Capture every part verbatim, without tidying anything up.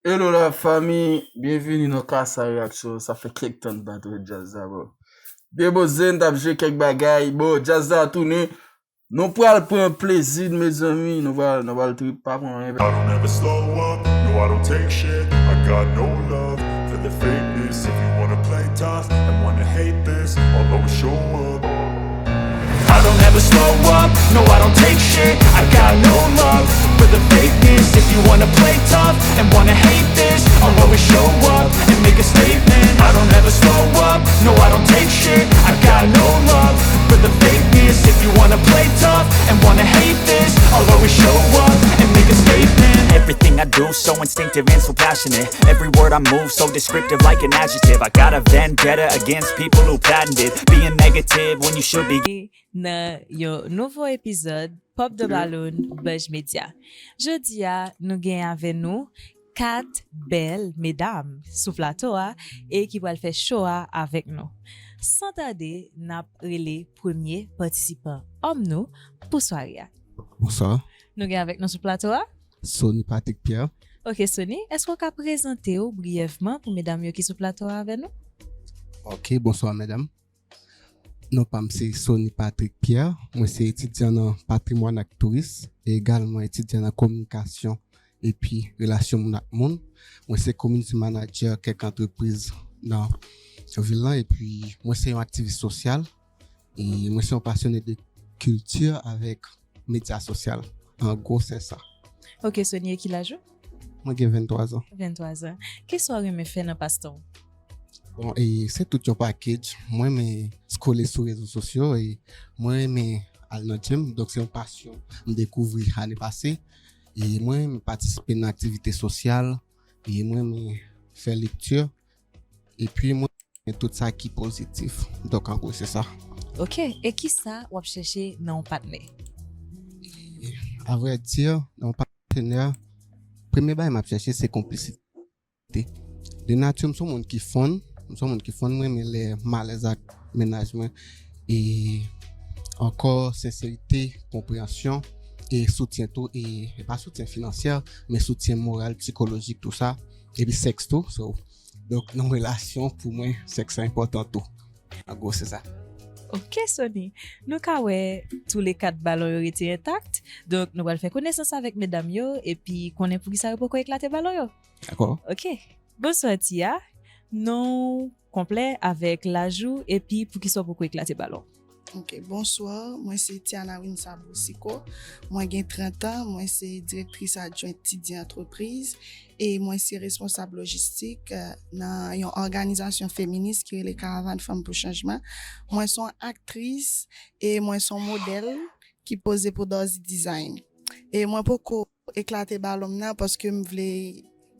Hello la fanmi, byenvini nan Kasa Reaksyon. Sa fè kèk tan n pa t wè djaz la, bro. Byen poze, n t ap jwe kèk bagay. Bon, djaz la tounen. Nou pral pran plezi n, mezanmi. Nou pral, nou pral trip, pa pran anyen. I don't ever slow up, no, I don't take shit. I got no love for the fakeness. If you wanna play tough and wanna hate this, I'll always show up. I don't ever slow up, no, I don't take shit. I got no love for the fakeness. If you wanna play tough and wanna hate this, I'll always show up and make a statement. I don't ever slow up, no, I don't take shit. I got no love for the fakeness. If you wanna play tough and wanna hate this, I'll always show up and make a statement. Everything I do so instinctive and so passionate. Every word I move so descriptive like an adjective. I got a vendetta against people who patented being negative when you should be. Nan yon nouvo epizòd Pop the Balloon Budge Media. Jodi a, nou gen avè nou kat bèl medam sou plato a e ki pral fè cho a avèk nou. San tande, n ap rele premye patisipan òm nou pou sware a. Bonswa. Nou gen avèk nou sou plato a? Sony Patrick Pierre. Ok, Sony, èske w ka prezante w briyèvman pou medam yo ki sou plato a avè nou? Ok, bonswa, medam. Non pa m se Sony Patrick Pierre. Mwen se etidyan nan patrimwàn ak touris e egalman etidyan nan kominikasyon epi relasyon moun ak moun. Mwen se community manager kèk antrepriz nan vil lan epi mwen se yon aktivis sosyal e mwen se yon pasyone de kilti avèk medya sosyal. An gwo, se sa. Ok, Sony, e ki laj ou? Mwen gen venntwa zan. Venntwa zan. Kisa w renmen fè nan pastan w? Bon, e se tout yon package. Mwen renmen scrolle sou rezo sosyo e mwen renmen al nan gym. Donk, se yon pasyon m dekouvri ane pase. E mwen renmen patisipe nan aktivite sosyal. E mwen renmen fè lekti. Epi mwen renmen tout sa ki pozitif. Donk, an gwo, se sa. Ok, e kisa w ap chèche nan yon patnè? E, avrèdi, nan yon patnè, premye bagay m ap chèche, se konplisite. De nati, m se yon moun ki fun, m se yon moun ki fun, mwen renmen lè m alèz ak mennaj mwen. E ankò, senserite, konpreyansyon, e soutyen tou, e, e pa soutyen finansyè, men soutyen moral, sikolojik, tou sa. Epi sèks tou. So, donk, nan yon relasyon, pou mwen, sèks la enpòtan tou. An gwo, se sa. Ok, Sony. Nou ka wè tou le kat balon yo rete entak. Donk, nou pral fè konesans avèk medam yo, epi konnen poukisa yo poko eklate balon yo. Dakò. Ok. Bonswa, Tia. Non w konplè avèk laj ou, epi poukisa w poko eklate balon? Ok, bonswa, mwen se Tiana Winsa Boucicault, mwen gen trant an, mwen se direktris adjwent T D Entreprise e mwen se responsab lojistik, eh, nan yon òganizasyon feminis ki rele Karavàn Fanm pou Chanjman. Mwen se yon aktris e mwen se yon modèl ki poze pou Dawsy Design. E mwen poko eklate balon m nan paske m vle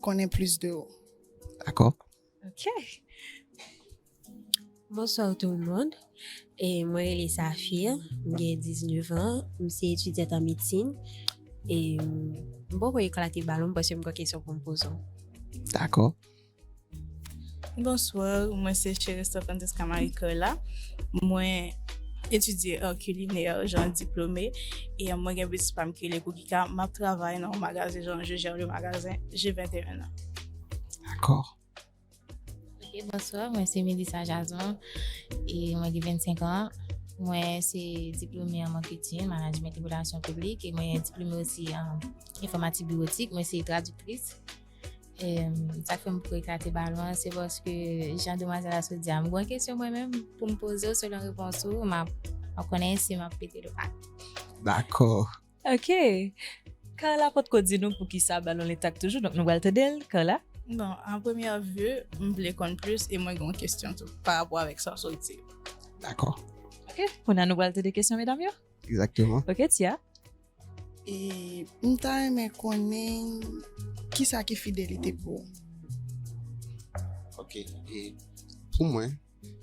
konnen plis de ou. Dakò. Ok. Bonsoir tout le monde. E mwen rele Safir, m gen diznèf an, m se etidyant an medsin. E m poko eklate balon m paske m gen kesyon pou m poze w. Dakò. Bonsoir, mwen se Cheresta Francisca Marie Carla. Mwen etidye an kilinè, jan diplome, e mwen gen biznis pa m ki rele Koukika. M ap travay nan yon magazen, jan je gère le magasin, j'ai vingt et un ans. Dakò. Ok, bonswa, mwen se Melissa Jason, e mwen gen vennsenk an. Mwen se diplome an marketing, management e relasyon piblik, e mwen diplome osi an enfòmatik biwotik, mwen se tradiktris. Em, sa k fè m poko eklate balon an, se paske jan demwazèl la sot di a, m gen kesyon mwen menm pou m poze w, selon repons ou, m ap, m ap konnen si m ap pete l ou pa. Dakò. Ok. Carla potko di nou poukisa balon l entak toujou, donk nou pral tande l. Carla? Bon, à première vue, m vle konn plis e mwen gen yon kesyon tou pa rapò avèk sa w sot di. Dakò. Ok, kounye a nou pral tande kesyon medam yo? Egzakteman. Ok, Tia? E m ta renmen konnen kisa ki fidelite pou ou? Ok, e pou mwen,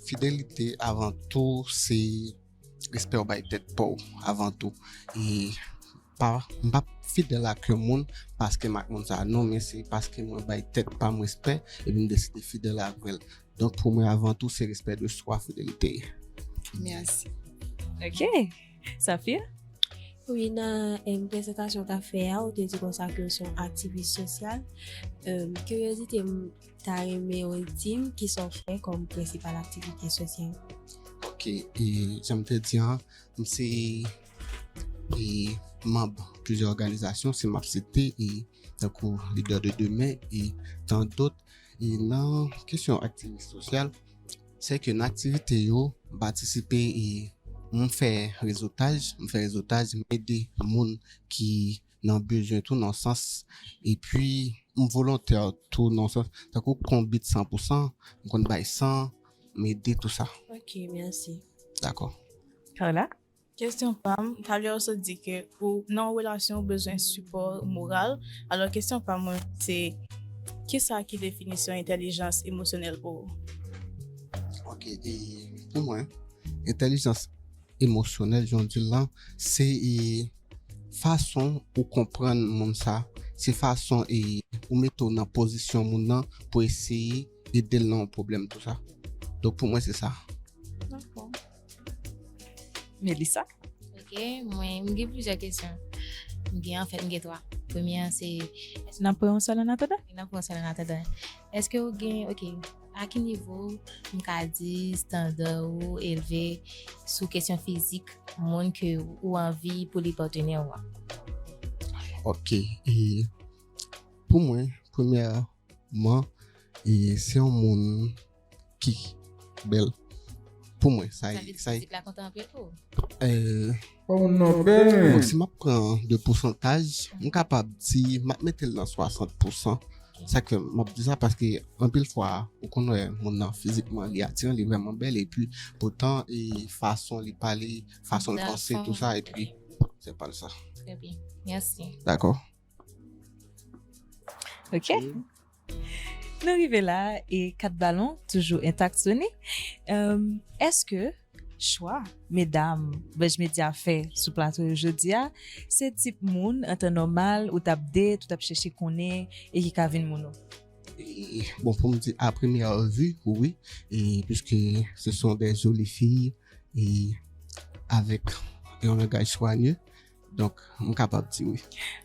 fidelite avan tou se respè w bay tèt pa w avan tou. E pa, m p ap fidèl ak yon moun paske m ak moun sa a, non, men se paske mwen bay tèt pa m respè epi m deside fidèl avè l. Donk, pou mwen, avan tou, se respè de swa, fidelite. Mèsi. Ok. Safir? Wi, nan em, prezantasyon w t ap fè a, ou te di konsa ke w se yon aktivis sosyal. Em, kiryozite m, ta renmen w di m kisa w fè kòm prensipal aktivite sosyal. Ok, e jan m te di an, m se e, manm plizyè òganizasyon, si m ap site, e tankou Leader de Demain e tan dòt. E nan kesyon aktivis sosyal, se ke nan aktivite yo, m patisipe e m fè rezotaj, m fè rezotaj, m ede moun ki nan bezwen tou nan sans, epi m volontè tou nan sans, tankou konbit san pou san, m konn bay san, m ede tou sa. Ok, mèsi. Dakò. Carla? Kesyon pa m, talè w sot di ke ou nan yon relasyon ou bezwen sipò moral. Alò kesyon pa mwen se kisa ki definisyon entèlijans emosyonèl pou ou? Ok, e pou mwen, entèlijans emosyonèl, jan w di l lan, se e, fason ou konprann moun sa, se fason e, ou mete w nan pozisyon moun nan pou eseye ede l nan yon pwoblèm tou sa. Donk pou mwen se sa. Melissa? Ok, mwen, m gen plizyè kesyon. M gen, anfèt, m gen twa. Premye an se, N ap pran yon sèl an atandan? N ap pran sèl an atandan. Èske ou gen, ok, a ki nivo m ka di estanda ou elve sou kesyon fizik moun ke ou anvi pou li patnè ou an? Ok, e pou mwen, premyèman, e se yon moun ki bèl. Pou mwen, sa Sa vle di sa fizik la konte anpil pou ou? euh, Oh non, ben. Bon, si m ap pran de pousantaj, m kapab di m ap mete l nan swasant pousan. Sa k fè m ap di sa, paske anpil fwa ou konn wè moun nan fizikman li atiran, li vrèman bèl, epi poutan e fason li pale, fason l panse, tou sa, epi se pa l sa. Trè byen. Mèsi. Dakò. Ok. Nou rive la e kat balon toujou entak, Sony. Èske chwa medam Buzz Media fè sou plato yo jodi a, se tip moun an tan nòmal ou t ap date, ou t ap chèche konnen e ki ka vin moun ou? E, bon, pou m di, à première vue, oui, e puisque ce sont des jolies filles e avec un langage soigneux, donk m kapab di wi.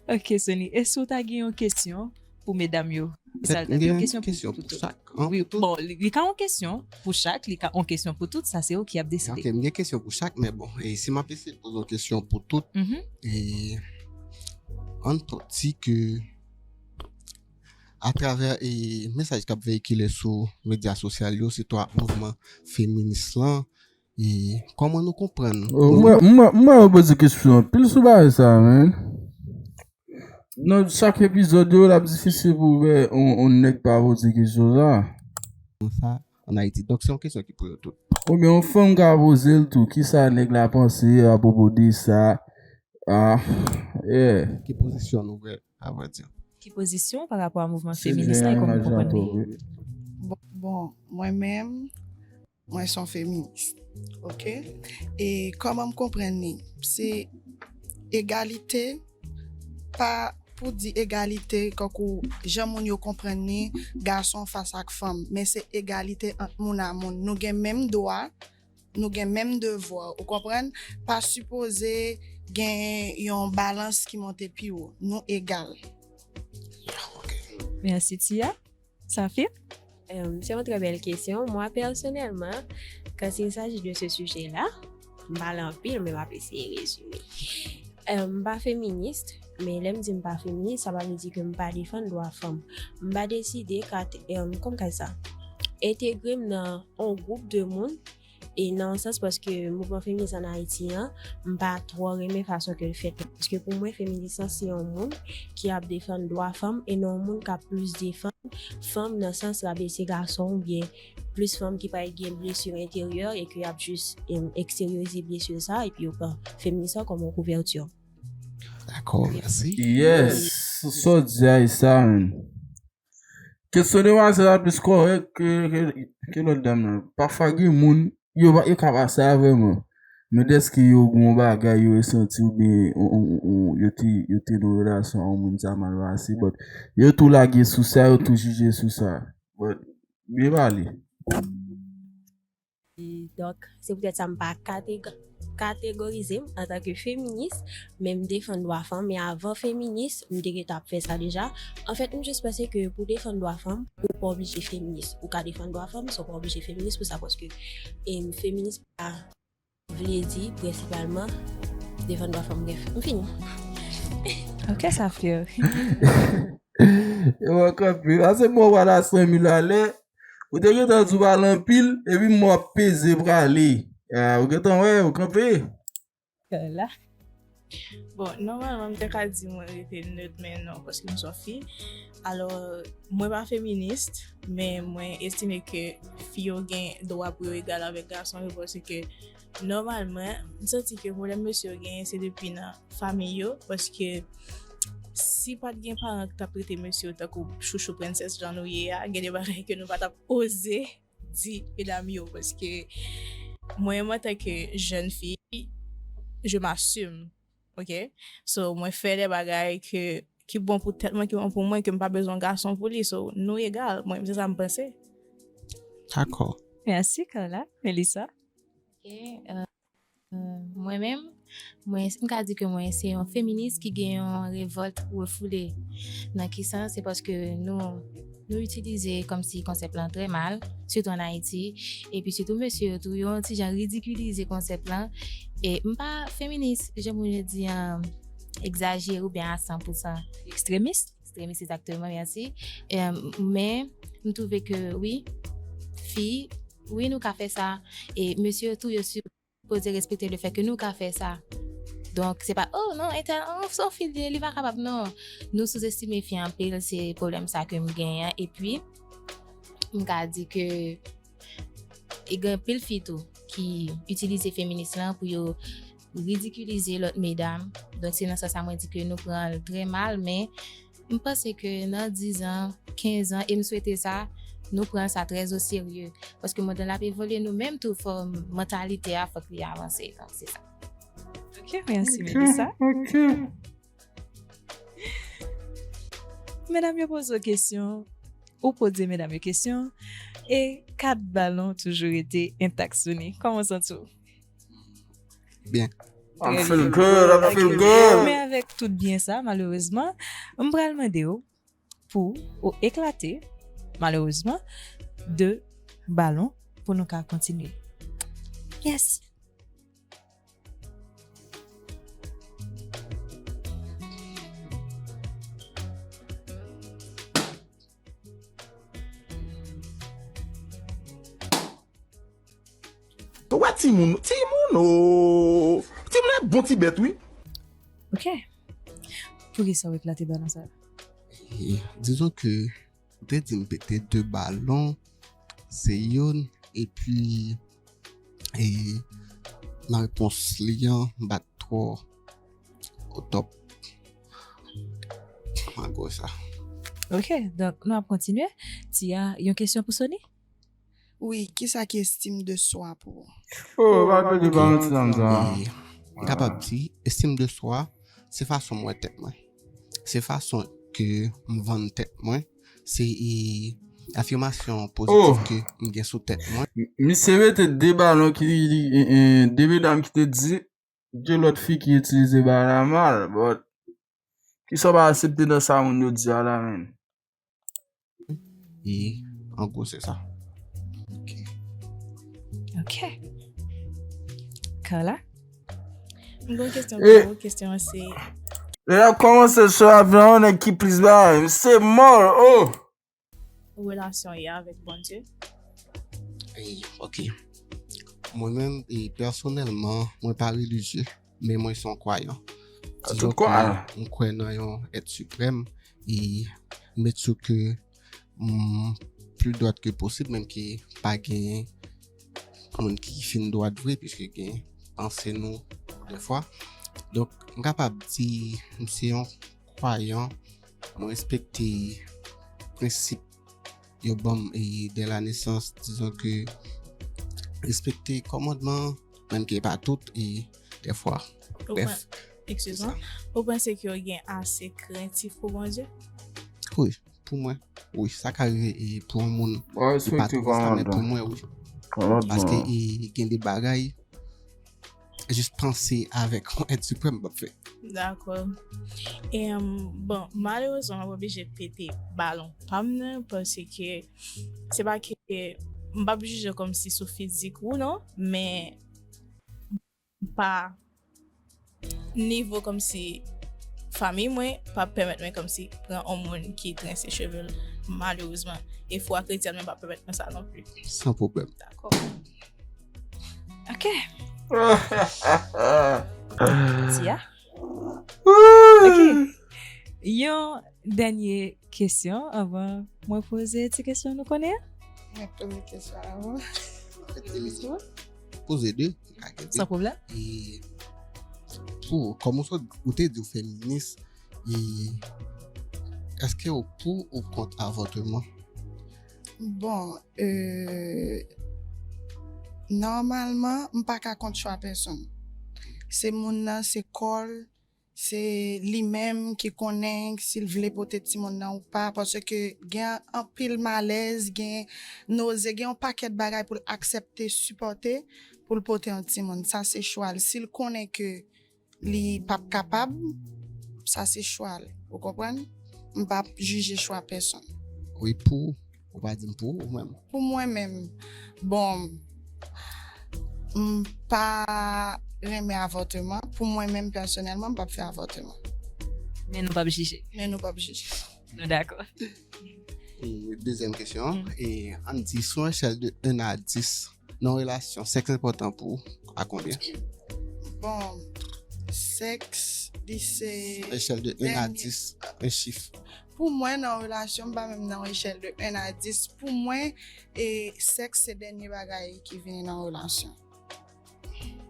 Ok, Sony, e si w ta gen yon kesyon pou medam yo? Fèt, m gen yon kesyon pou chak. Wi, bon, li ka yon kesyon pou chak, li ka yon kesyon pou tout, sa se ou ki ap deside. Ok, m gen kesyon pou chak, men bon, e si m ap eseye poze yon kesyon pou tout, e ann tou di ke atravè e mesaj k ap veyikile sou medya sosyal yo, sitou ak mouvman feminis lan, e kòman nou konprann? M wè yo poze kesyon anpil sou bagay sa, men. Nan chak epizòd yo, l ap difisil pou w wè yon nèg pa poze kesyon sa. Sa, an Ayiti. Donk, se yon kesyon ki pou yo tout. Oubyen yon fanm ka poze l tou, kisa nèg la panse apwopo de sa? Ah, yeah. Ki pozisyon nou wè, avrèdi? Ki pozisyon pa rapò a mouvman feminis la e kòman w konprann li? Bon, mwen menm, mwen se yon feminis. Ok? E kòman m konprann li? Se egalite, pa pou di egalite kankou jan moun yo konprann li, gason fas ak fanm, men se egalite ant moun a moun. Nou gen menm dwa, nou gen menm devwa, ou konprann? Pa sipoze gen yon balans ki monte pi wo. Nou egal. Mèsi, Tia. Safir? Euh, c'est une très belle question. Moi, personnellement, quand il s'agit de ce sujet-là, m pale anpil, men m ap eseye rezime. Euh, m pa feminis, men lè m di m pa feminis, sa pa vle di ke m pa defann dwa fanm. M pa deside kat, euh, kòm kay sa, entegre m nan yon gwoup de moun, e nan yon sans paske mouvman feminis an Ayiti an, m pa twò renmen fason ke l fèt. Paske pou mwen, feminis lan se yon moun ki ap defann dwa fanm e non yon moun k ap plis defann fanm nan sans rabese gason oubyen plis fanm ki pral gen blesi enteryè e ke y ap jis, em, eksteryorize blesi sa epi yo pran feminis lan kòm yon kouvèti. Dakò, mèsi. Yes, sa w di a e sa menm. Kesyon demwazèl la plis kòrèk ke, ke, ke lòt dam nan. Pafwa gen moun, yo pa, yo ka pa sa vrèman. Men dèske yo gen yon bagay yo resanti oubyen yo te, yo te nan relasyon ak yon moun sa mal pase, but yo tou lage sou sa, yo tou jije sou sa. But byen pale. Donk, se poutèt sa m pa kateg-, kategorize m antanke feminis, men m defann dwa fanm, men avan feminis, m te gentan ap fè sa deja. Anfèt, m jis panse ke pou defann dwa fanm, ou pa oblije feminis. Ou ka defann dwa fanm, san w pa oblije feminis pou sa, paske, em, feminis pa vle di, prensipalman, defann dwa fanm. Brèf, m fini. Ok, sa fè. Yo, w kanpe. Pase mwen wè la senk mil alè. Ou te gentan di w pale anpil, epi mwen w ap peze prale. Ah, ou gentan wè, ou kanpe. Kala. Bon, nòmalman, m te ka di mwen rete nèt, men non, paske m se yon fi. Alò, mwen pa feminis, men mwen estime ke fi yo gen dwa pou yo egal avèk gason yo, paske nòmalman, m santi ke pwoblèm mesye yo genyen, se depi nan fanmi yo, paske si pa t gen paran ki t ap trete mesye yo tankou chouchou, prensès, jan nou ye a, gen de bagay ke nou pa t ap oze di medam yo, paske mwen, antanke jèn fi, je m'assume, ok? So, mwen fè de bagay ke, ki bon pou tèt mwen, ki bon pou mwen, ke m pa bezwen gason pou li. So, nou egal, mwen, se sa m panse. Dakò. Mèsi, Carla. Melissa? Ok, euh, euh, mwen menm, mwen, m ka di ke mwen se yon feminis ki gen yon revòlt refoule. Nan ki sans? Se paske nou, nou itilize kòmsi konsèp lan trè mal, sitou ann Ayiti. Epi sitou mesye yo tou, yo yon ti jan ridikilize konsèp lan. E m pa feminis, jan moun yo di an, egzajere oubyen a san pou san. Ekstremis? Ekstremis, egzakteman, mèsi. E, men, m twouve ke wi, fi, wi, nou ka fè sa. E mesye yo tou, yo sipoze respekte le fè ke nou ka fè sa. Donk, se pa, oh non, entèl, oh, se yon fi li ye, li pa kapab, non. Nou souzestime fi anpil, se pwoblèm sa ke m genyen. Epi, m ka di ke e gen anpil fi tou ki itilize feminis lan pou yo ridikilize lòt medam. Donk, se nan sans sa mwen di ke nou pran l trè mal, men m panse ke nan diz an, kenz an, e m swete sa, nou pran sa trè o serye. Paske mond lan ap evolye, nou menm tou, fò mantalite a, fòk li avanse. Donk, se sa. Ok, mèsi, Melissa. Medam yo poze w kesyon, ou poze medam yo kesyon, e kat balon toujou rete entak sou li. Kòman w santi w? Byen. I feel good, I feel good. Men avèk tout byen sa, malerezman, m pral mande w pou ou eklate, malerezman, de balon pou nou ka kontinye. Mèsi. Ou wè timoun, timoun o. Timoun e bon ti bèt wi. Ok. Poukisa w eklate balon sa? E, dizon ke ou te di m pete de balon, se youn, epi e, nan repons li an, m pa t twò o top. An gwo sa. Ok, donk nou ap kontinye. Tia, yon kesyon pou Sony? Wi, kisa ki estime de swa pou ou? Oh, pa pede pa yon ti dam sa. E, m kapab di, estime de swa, se fason m wè tèt mwen. Se fason ke m vann tèt mwen. Se e, afimasyon pozitif ke m gen sou tèt mwen. Misye mete de balon ki, e, e, de medam ki te di de lòt fi ki itilize bagay la mal, but kisa w pa aksepte nan sa moun yo di a la menm? E an gwo se sa. Ok. Carla? M gen yon kesyon pou ou, kesyon an se. Lè y ap kòmanse show a, vin yon nèg ki plis bagay, se mò, oh! Relasyon ye avèk Bondye? E, ok. Mwen menm, e, pèsonèlman, mwen pa relijye, men mwen se yon kwayan. Tout kwa. M kwè nan yon èt siprèm, e m met sou ke m pli dwat ke posib, menm ke pa gen moun ki fin dwat vre, piske gen panse nou dèfwa. Donk, m kapab di m se yon kwayan, mwen respekte prensip yo ban m e de la nesans, dizon ke respekte kòmandman, menm ke pa tout, e dèfwa. Brèf. Excuse-moi. Ou panse ke w gen ase krentif pou Bondye? Wi, pou mwen, wi. Sa ka rive e pou yon moun ki pa twò sa, men pou mwen, wi. Paske e gen de bagay jis panse avèk yon èd siprèm m p ap fè. Dakò. E, um, bon, malerezman, m ap oblije pete balon pa m nan, paske se pa ke m p ap jije kòmsi sou fizik ou non, men m pa nivo kòmsi fanmi mwen pa pèmèt mwen kòmsi pran yon moun ki trense cheve l, malerezman. E fwa kretyèn mwen pa pèmèt mwen sa non pli. San pwoblèm. Dakò. Ok. Tia. Ok. Yon dènye kesyon anvan mwen poze ti kesyon nou konnen an. Mwen poze kesyon avan. Poze de. San pwoblèm. E pou, kòm ou sot, ou te di ou feminis, e èske ou pou ou kont avòtman? Bon, euh, nòmalman, m pa ka kont chwa pèsonn. Se moun nan, se kò l, se li menm ki konnen si l vle pote timoun nan ou pa, paske gen anpil malèz, gen noze, gen yon pakèt bagay pou l aksepte, sipòte, pou l pote yon timoun. Sa se chwa l. Si l konnen ke li p ap kapab, sa se chwa l. Ou konprann? M p ap jije chwa pèsonn. Wi, pou ou pa di m pou ou menm. Pou mwen menm, bon, m pa renmen avòtman. Pou mwen menm pèsonèlman, m p ap fè avòtman. Men nou p ap jije. Men nou p ap jije. Nou dakò. E dezyèm kesyon, e ann di sou yon echèl de un a dis, nan relasyon, sèks enpòtan pou ou a konbyen? Bon, sèks, li se Echèl de un a dènye. Dis, un chif. Pou mwen, nan relasyon, m pa menm nan echèl de un a dis. Pou mwen, e sèks se dènye bagay ki vini nan relasyon.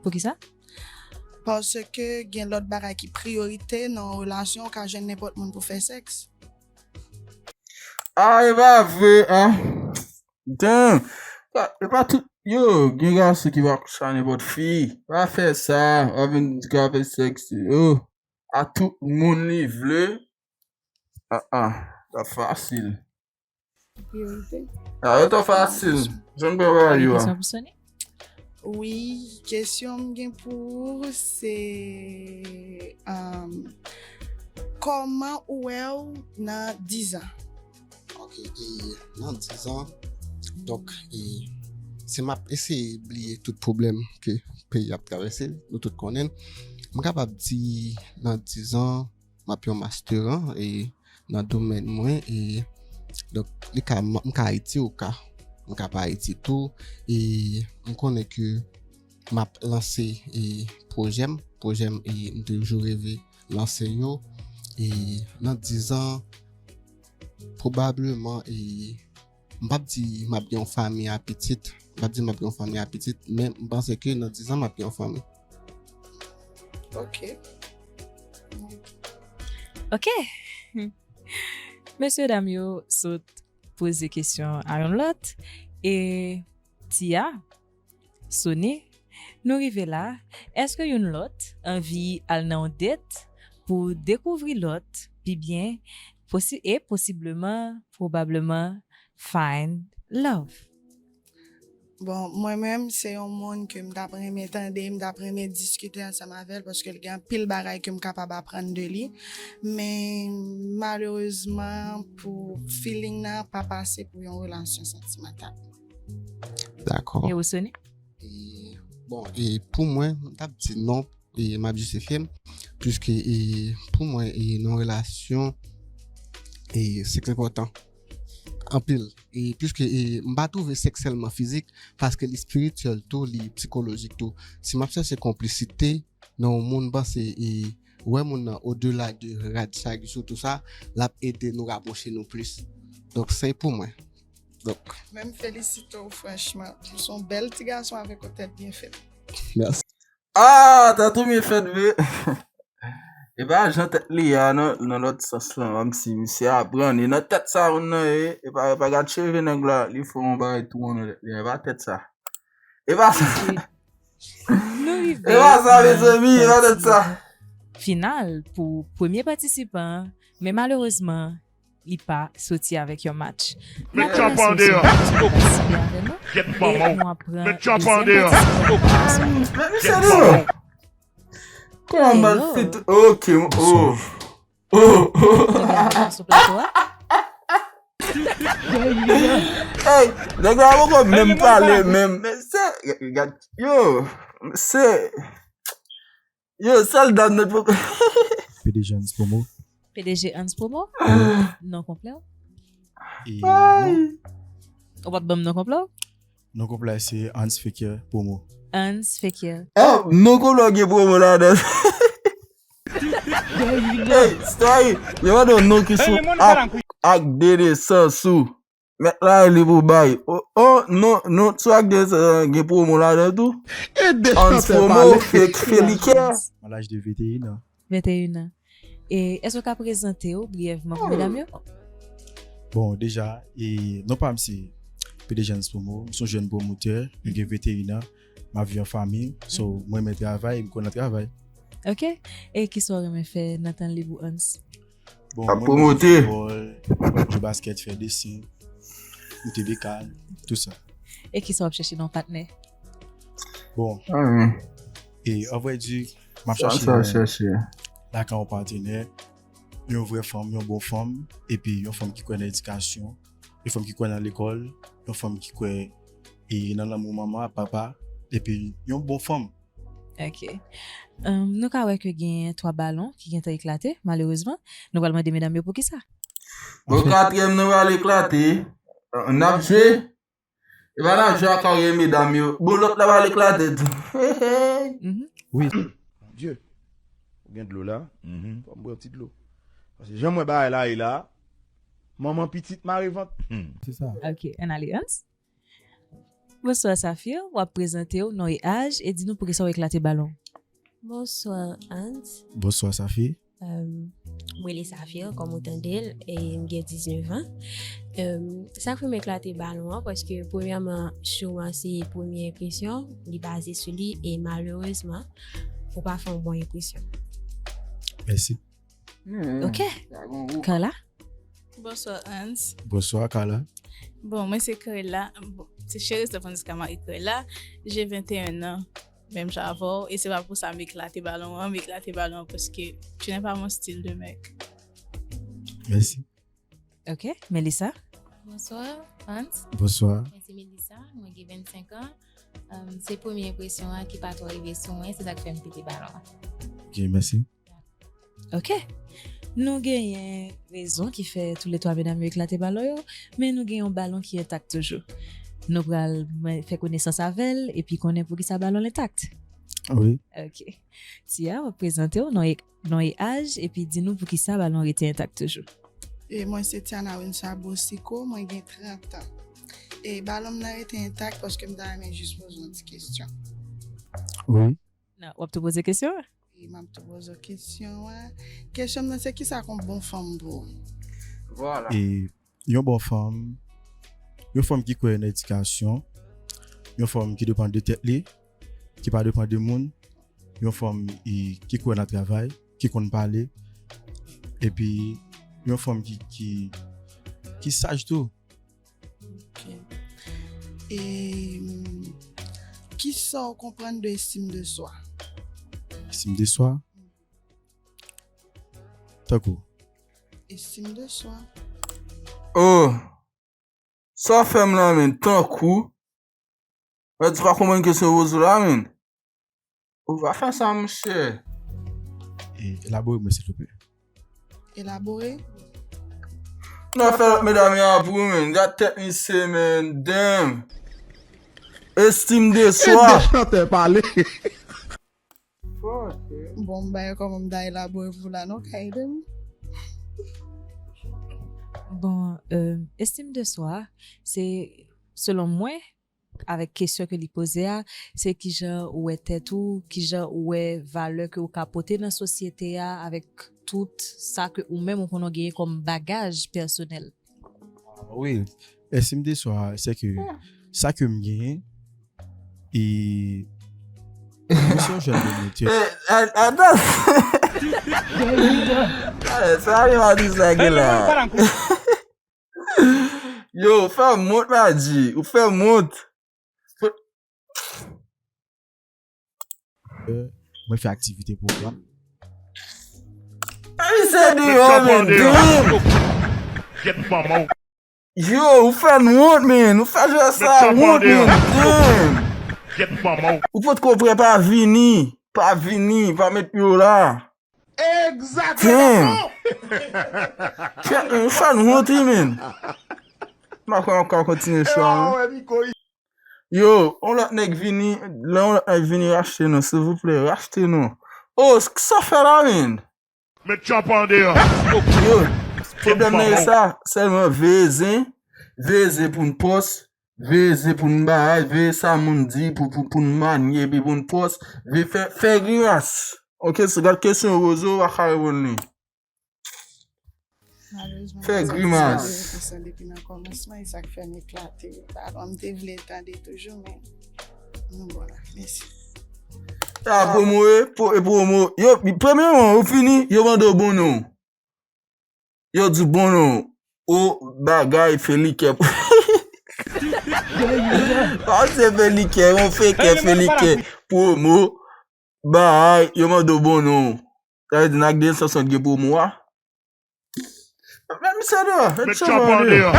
Poukisa? Paske gen lòt bagay ki priyorite nan yon relasyon, ou ka jwenn nenpòt moun pou fè sèks. Ah, e pa vre, an. Damn. E pa tout, yo, gen gason ki va kouche a nenpòt fi. Pa fè sa, w ap vin di ka fè sèks, yo. A tout moun li vle. Ah, ah, sa fasil. Priyorite. Ah, yo twò fasil. Jan m pran bagay yo a. Kesyon pou Sony? Wi, kesyon m gen pou ou se, um, kòman ou wè w nan dizan? Ok, e nan dizan, donk, e si m ap eseye bliye tout pwoblèm ke peyi ap travèse, nou tout konnen, m kapab di nan dizan, m ap yon masteran e nan domèn mwen, e donk li ka, m ka Ayiti ou ka, m ka pa Ayiti tou, e m konnen ke m ap lanse e pwojè m, pwojè m e m toujou reve lanse yo, e nan dizan, pwobableman, e m p ap di m ap gen yon fanmi a pitit, m p ap di m ap gen yon fanmi a pitit, men m panse ke nan dizan m ap gen yon fanmi. Ok. Ok. Mesye dam yo sot poze kesyon a youn lòt. E Tia, Sony, nou rive la. Èske youn lòt anvi al nan yon date pou dekouvri lòt pi byen posi- e posibleman, pwobableman, find love? Bon, mwen menm, se yon moun ke m t ap renmen tande, m t ap renmen diskite ansanm avè l, paske l gen anpil bagay ke m kapab aprann de li. Men, malerezman, pou feeling nan, pa pase pou yon relasyon santimantal. Dakò. E ou, Sony? E, bon, e pou mwen, m t ap di non, e m ap jistifye m, piske, e pou mwen, e nan relasyon, e sèks enpòtan anpil. E piske, e m pa twouve sèks sèlman fizik, paske li espirityèl tou, li sikolojik tou. Si m ap chèche konplisite nan yon moun, m panse, e wè moun nan odela de rad chak jou, tou sa, l ap ede nou rapwoche nou plis. Donk, se pou mwen. Donk, Men m felisite w, franchman. Ou se yon bèl ti gason avèk yon tèt byen fèt. Mèsi. Ah, tèt ou byen fèt vre. E pa jan tèt li a nan, nan lòt sans lan, kòmsi misye aprann. E nan tèt sa moun nan ye, e pa, e pa gad cheve nèg la, li fè yon bagay tou nan tèt li a, e pa tèt sa. E pa sa. Nou rive E pa sa, mezanmi, e pa tèt sa. Final pou premye patisipan an, men malerezman, li pa soti avèk yon match. Met tchòp an deyò. Gèt manman w. Met tchòp an deyò. Men misye deyò. Kòman m pral fit? Ok, oh. Oh. Nèg la poko menm pale menm. Se, gad, yo, se, yo, sèl dam nan poko. P D G Hans Promo. P D G Hans Promo? Non konplè w? E non. Ou p ap ban m non konplè w? Non konplè se Hans Fekir Promo. Hans Fekir. Oh, non konplè gen promo ladan. Hey, stay. Yo mande yon non ki sou ak, ak de nesans ou. Mèt la li pou bay. Oh, oh, non, non, sou ak de nesans gen promo ladan tou. Hans Promo, Fekir. An laj de venteyen an. Venteyen an. E èske w ka prezante w briyèvman pou medam yo? Bon, deja, e non pa m se P D G Hans Promo, m se yon jèn pwomotè, m gen venteyen an, m ap viv an fanmi, so mwen renmen travay, m konn nan travay. Ok. E kisa w renmen fè nan tan lib ou Hans? Bon, Ap mwen pwomote. Renmen foutbòl, jwe baskèt, fè desen, moute bekal, tou sa. E kisa w ap chèche nan yon patnè? Bon, Ah, e an vrè di, m ap sa chache sa yon chèche. Lakan yon patnè, yon vrè fanm, yon bon fanm, epi yon fanm ki kwè nan edikasyon, yon fanm ki kwè nan lekòl, yon fanm ki kwè e nan lanmou manman ak papa, epi yon bon fanm. Ok. Um, nou ka wè ke gen twa balon ki gentan eklate, malerezman. Nou pral mande medam yo poukisa. Bon, katriyèm nan pral eklate. N ap jwe. E pa n ap jwe ak karyè medam yo. Bon, lòt la pral eklate tou. Mhm. Wi. Bondye, ou gen dlo la? Fò m bwè yon ti dlo. Paske jan m wè bagay la ye la, manman pitit mare vant. Se sa. Ok, ann ale Hans. Bonswa Safir, w ap prezante w, non e aj, e di nou poukisa w eklate balon. Bonswa Hans. Bonswa Safi. Mwen le Safir, kòm ou tande l, e m gen diznèf an. Sa k fè m eklate balon an, paske premyèman, show an se premye enpresyon, li baze sou li, e malerezman, ou pa fè yon bon enpresyon. Mèsi. Ok. Carla? Bonswa Hans. Bonswa Carla. Bon, mwen se Krela. Bon, se Cherise Francisca Marie Krela. J'ai vingt et un ans. Menm jan avè w. E se pa pou sa m eklate balon an. M eklate balon an paske tu n'es pas mon style de mec. Mèsi. Ok. Melissa? Bonswa Hans. Bonswa. Mwen se Melissa. Mwen gen vennsenk an. Se premye enpresyon an ki pa twò rive sou mwen. Se sa k fè m pete balon an. Ok, mèsi. Ok. Nou genyen rezon ki fè toulètwa medam yo eklate balon yo, men nou gen yon balon ki entak toujou. Nou pral fè konesans avè l epi konnen poukisa balon l entak. Wi. Ok. Tia, w ap prezante w, non e, non e aj, epi di nou poukisa balon rete entak toujou. E mwen se Tiana Winsar Bosico, mwen gen trant an. E balon m nan rete entak paske m ta renmen jis poze yon ti kesyon. Wi. Nan, w ap tou poze kesyon an? E m ap tou poze w kesyon an. Kesyon m nan se kisa k yon bon fanm pou ou? Vwala. E yon bon fanm, yon fanm ki kwè nan edikasyon, yon fanm ki depann de tèt li, ki pa depann de moun, yon fanm e, ki kwè nan travay, ki konn pale, epi yon fanm ki, ki, ki saj tou. Ok. E kisa w konprann de estim de swa? Estim de swa? Tankou? Estim de swa. Oh, sa fè m la menm tankou. Mwen di pa konprann kesyon poze w la menm. Ou pa fè sa monchè. E, elabore mwen silvouplè. Elabore. Nan fè lòt medam yo ap ou menm. Gad tèt misye menm. Damn. Estim de swa. Chantè pale. Bon, m bay kòman m ta elabore pou la non ka ede m. Bon, euh, estim de swa, se selon mwen, avèk kesyon ke li poze a, se kijan ou wè tèt ou, kijan ou wè valè ke ou ka pote nan sosyete a, avèk tout sa ke ou menm ou konnen w genyen kòm bagaj pèsonèl. Wi, estim de swa, se ke sa ke m genyen, e mwen se yon jèn pwomotè. Atann. Sa li atis la gen la. Yo, ou fè m wont, Madji. Ou fè m wont. Euh, Mwen fè aktivite pou ou. Misye deyò, men, damn! Yo, ou fè n wont, men. Ou fè jwè sa wont, men. Damn! Ou potko prè, pa vini. Pa vini, pa met pye w la. Damn! Kèt, men, ou fè n wont, wi, men. M pa kwè m ap ka kontinye show a, non. Yo, yon lòt nèg vini, lè yon lòt nèg vini rachte nou, silvouplè, rachte nou. Oh, sa w fè la, men? Met tchòp an deyò. Yo, pwoblèm nan e sa, sèlman veye zen, veye zen pou n pòs, veye zen pou n bagay, veye sa moun di pou, pou, pou n manye, epi pou n pòs, veye fè, fè grimas. Ok, so gad kesyon Rozo, w a ka reponn li. Malerezman, fè grimas. Depi nan kòmansman, e sa k fè m eklate. Alò, m te vle tande toujou, men nou bon la. Mèsi. E a pwomo, e pwo-, e pwomo. Yo, premyèman, ou fini, yo mande w bon non. Yo di w bon non. Ou bagay felikè. Pa se felikè, yon fekè felikè. Pwomo. Bay, yo mande w bon non. Sa vle di n ak Denilson Sanson gen pwomo a? Men misye deyò, met tchòp an deyò.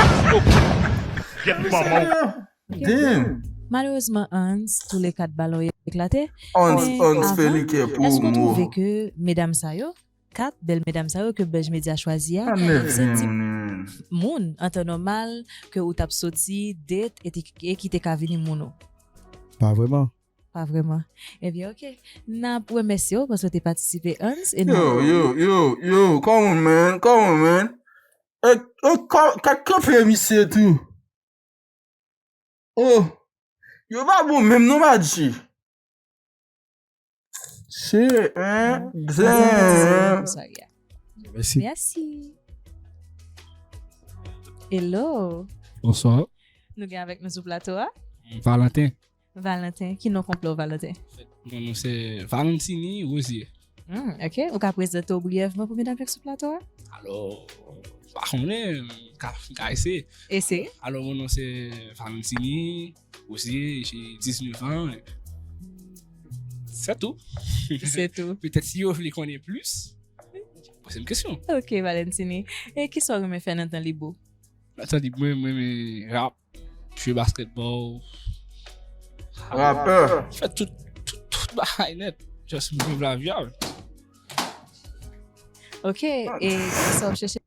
Damn. Malerezman, Hans, toulèkat balon yo eklate. Hans, Hans fè li kè pwomo. Èske w twouve ke medam sa yo, kat bèl medam sa yo ke Buzz Media chwazi a, se tip moun, an tan nòmal, ke ou t ap soti, date, e te, e ki te ka vini moun ou? Pa vrèman. Pa vrèman. Ebyen, ok. N ap remèsye w paske w te patisipe, Hans, e n ap... Yo, yo, yo, yo, come on, man, come on, man. E, e, ka, ka kanpe misye tou. Oh, yo pa bon menm non, Madji. Shit, man. Damn. Mèsi. Mèsi. Hello. Bonswa. Nou gen avèk nou sou plato a? Valentin. Valentin, ki non konplè w, Valentin? Mon non se Valentini Rosier. Hmm, ok. Ou ka prezante w briyèvman pou medam k sou plato a? Alò, m pa konnen, m ka, m ka eseye. Eseye. Alò, mon non se Valentini Rosier, j'ai dix-neuf ans. C'est tout. C'est tout. Petèt si yo vle konnen plis, poze m kesyon. Ok, Valentini. E kisa w renmen fè nan tan lib ou? Nan tan lib mwen, mwen renmen rap, jwe basketball. Rapè. Fè tout, tout, tout bagay nèt. Just m viv lavi a. Ok, e sa w ap chèche?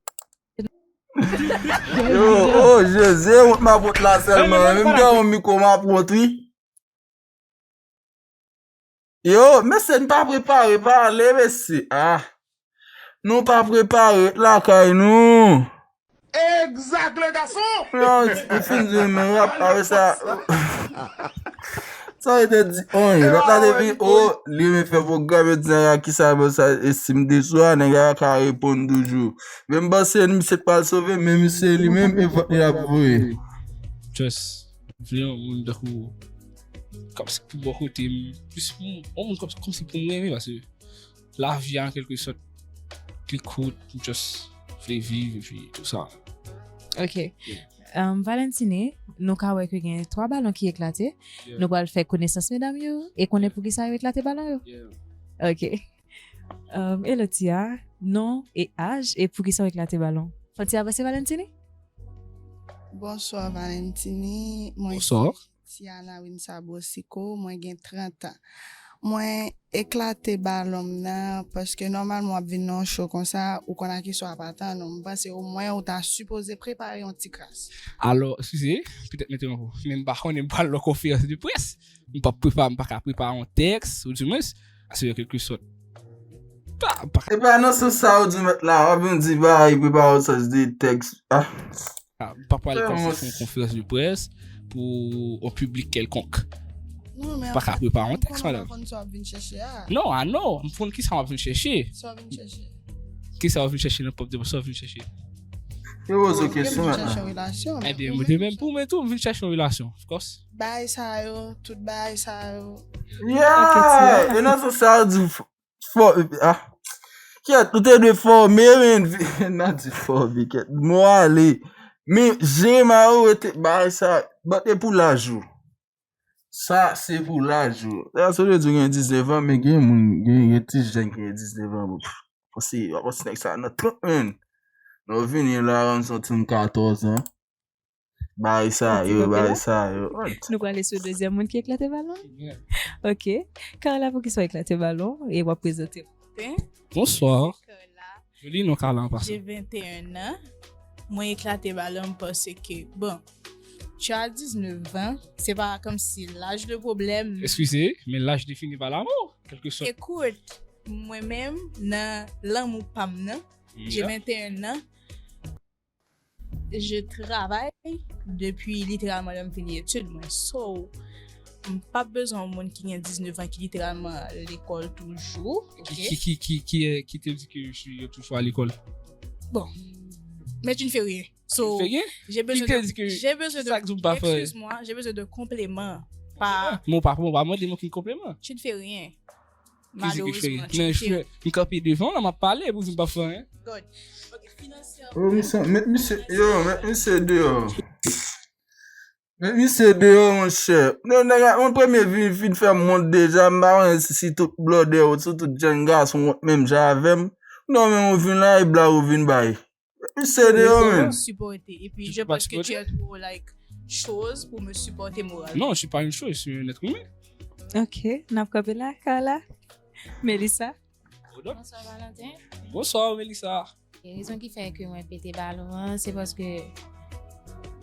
Yo, oh, Jezi, wont m ap wont la sèlman. Menm gen yon mikwo m ap wont, wi. Yo, mesye, n pa prepare pale, mesye. Ah. Nou pa prepare lakay nou. Exact, le garçon! Non, ou fin di, men rap, apre sa, sa yo te di, on, lòt la te vin, oh, li renmen fè pwogram, yo di, nèg la, kisa, bon, sa, e si m deswa, nèg la ka reponn toujou. Men m panse, misye t pral sove, men misye li menm, e vòt li ap voye. Just vle yon moun tankou kòmsi pou bò kote m, plis pou yon moun kòmsi, kòmsi pou m renmen, paske lavi a, an kèlke sòt, li kout, m just vle viv, epi tou sa. Ok. Yeah. Um, Valentini, nou ka wè ke gen twa balon ki eklate. Yeah. Nou pral fè konesans medam yo e konnen poukisa yo eklate balon yo. Yeah. Ok. Um, hello Tia, non e aj, e poukisa w eklate balon? Fò ti avanse, Valentini? Bonswa, Valentini. Mwen se Tiana Winsa Bosiko, mwen gen trant an. Mwen eklate balon m nan, paske nòmalman w ap vin nan yon show konsa, ou konn a kisa w ap atann ou. M panse omwen ou ta sipoze prepare yon ti kras. Alò, eskize, petèt mete m ankò. Men m pa konnen m pral nan konferans de près. M p ap prepa-, m pa ka prepare yon tèks, ou di mwens, asire kèlkesòt. Pa, pa ka. E pa nan sans sa ou di mèt la, w ap vin di bagay, prepare yon sans de tèks. Ah. Ah, m pa pral kòmsi se yon konferans de près pou yon piblik kèlkonk. Non, men pa ka prepare yon tèks, madanm. Konn sa w ap vin chèche a. Non, I know. M konn kisa w ap vin chèche. Sa w ap vin chèche. Kisa w ap vin chèche nan pòp de sa w ap vin chèche? Yo poze w kesyon. Vin chèche yon relasyon. Ebyen, mwen de menm pou mwen tou, m vin chèche yon relasyon, of course. Bagay sa yo, tout bagay sa yo. Yeah! E nan sans sa w di fò, ah. Kèt, ou te dwe fòme, men, n a di fòme, kèt. Mwen ale. Men, je ma yo rete bagay sa, but e pou laj ou. Sa se pou laj ou. Sa se vle di w gen diznèf an, men gen moun, gen, gen ti jèn ki gen diznèf an, bon, pff, panse, w ap panse nèg sa nan trant, menn. Lè w vini la, rann santi m katòz an. Bay sa yo, bay sa yo. What? Nou prale sou dezyèm moun ki eklate balon. Ok. Carla, poukisa w eklate balon e w ap prezante w? Bonswa. Joli non, Carla an pasan. J'ai vingt et un ans. Mwen eklate balon m paske, bon, tu as dix-neuf ans, se pa kòmsi laj le pwoblèm. Eskize, men laj defini pa lanmou, kèlkesòt. Écoute, mwen menm, nan lanmou pa m nan, j'ai vingt et un ans, je travay depi literalman lè m fini etid mwen. So, m p ap bezwen yon moun ki gen diznèf an ki literalman lekòl toujou. Ki, ki, ki, ki, ki, ki te di ke je suis toujours à l'école? Bon, mais tu ne fais rien. So, j'ai besoin de, j'ai besoin de, excuse-moi, j'ai besoin de compléments. Pas. Mwen pa, mwen pa mande mwen ki konpleman. Tu ne fais rien. Malheureusement, tu ne fais rien. Men m kanpe devan w la, m ap pale, pou di m pa fè anyen. Good. Ok, financièrement. Oh, misye, met misye, yo, met misye deyò. Met misye deyò, monchè. Non, nèg la, mwen premye vin, vin fè m wont deja, m pa konnen si, si tout blòdè yo, si tout jèn gason wont menm jan avè m. Non, men ou vin la, e blag ou vin bay. Misye deyò, menn. Supporter. Et puis, je pense que tu es trop, like, chose pour me supporter moralement. Non, je suis pas une chose, je suis un être humain. Ok, n ap kanpe la, Carla. Melissa. Bonswa, Valentin. Bonswa, Melissa. E rezon ki fè ke mwen pete balon an, se paske,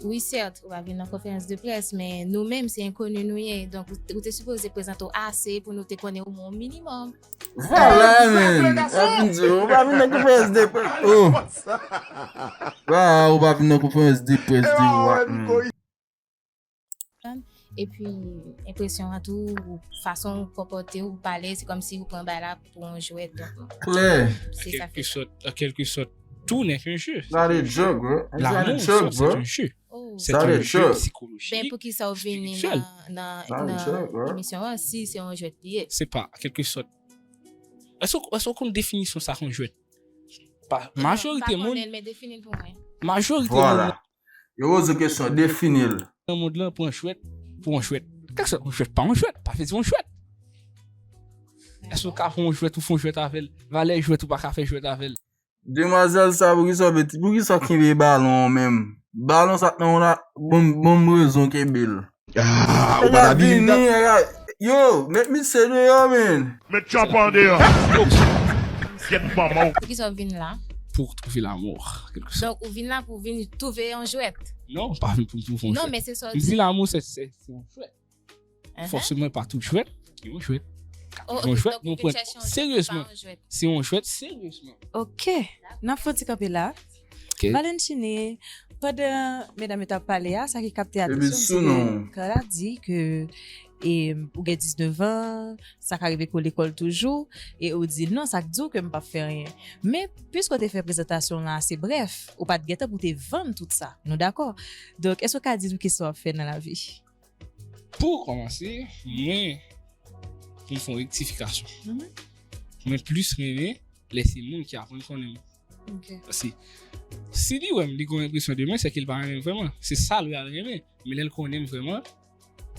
wi, sèt, ou pa vin nan konferans de près, men nou menm, se enkoni nou ye. Donk, ou te, ou te sipoze prezante w ase pou nou te konnen ou mwen yon minimòm. Vwala, menn. Sa vin di, ou pa vin nan konferans de près. Oh. Wa, ou pa vin nan konferans de près de wa, menn. Epi, enpresyon an tou, fason ou konpòte w, ou pale, se kòmsi ou pran bagay la pou yon jwèt. Donk, klè. Se sa fè sa. An kèlkesòt, an kèlkesòt, tout n'est qu'un jeu. It's not a joke, bro. It's not a joke, bro. Lanmou, c'est un jeu. Oh. C'est un jeu psychologique, spirituel. Ben, poukisa w vini nan, nan, nan emisyon an, si se yon jwèt li ye? Se pa, an kèlkesòt. Èske, èske w konn definisyon sa k yon jwèt? Pa, majorite moun, majorite moun, vwala. Yo poze kesyon, defini l. Nan mond lan, pran jwèt pou yon jwèt. Kèlkeswa yon jwèt, pa yon jwèt, pa vle di yon jwèt. Èske w ka fè yon jwèt ou fè yon jwèt avè l? Valè jwèt ou pa ka fè jwèt avè l. Demwazèl sa, poukisa w mete, poukisa w kenbe balon an menm? Balon sa k nan men w la, ban m, ban m rezon kenbe l. Ah, ou pa ta vini, yo, met misye deyò, menn. Met tchòp an deyò. Gyèt manman w. Poukisa w vin la? Pour trouver l'amour, quelque chose. Donk, ou vin la pou vin twouve yon jwèt? Non, m pa vin pou m twouve yon jwèt. Non, men se sa w di. M di l'amour, c'est, c'est, c'est un jwèt. Fòseman, pa tout jwèt ki yon jwèt. Yon jwèt, nou pran seryezman. Se yon jwèt seryezman. Ok. N ap fè yon ti kanpe la. Ok. Valentine, pandan medam yo t ap pale a, sa ki kapte atansyon m, se ke Carla di ke, e, ou gen diznèf an, sa ka rive ke w lekòl toujou, e ou di non, sa k di w ke m p ap fè anyen. Men, piske w te fè prezantasyon w lan ase brèf, ou pa t gen tan pou w te vann tout sa. Nou dakò? Donk, èske w ka di nou kisa w ap fè nan lavi? Pou kòmanse, mwen, pou m fè yon rektifikasyon, mwen plis renmen lè se moun ki aprann konnen m. Ok. Paske si li wè m, li gen yon enpresyon de mwen, se ke li pa renmen m vrèman. Se sa l pral renmen. Men lè l konnen m vrèman,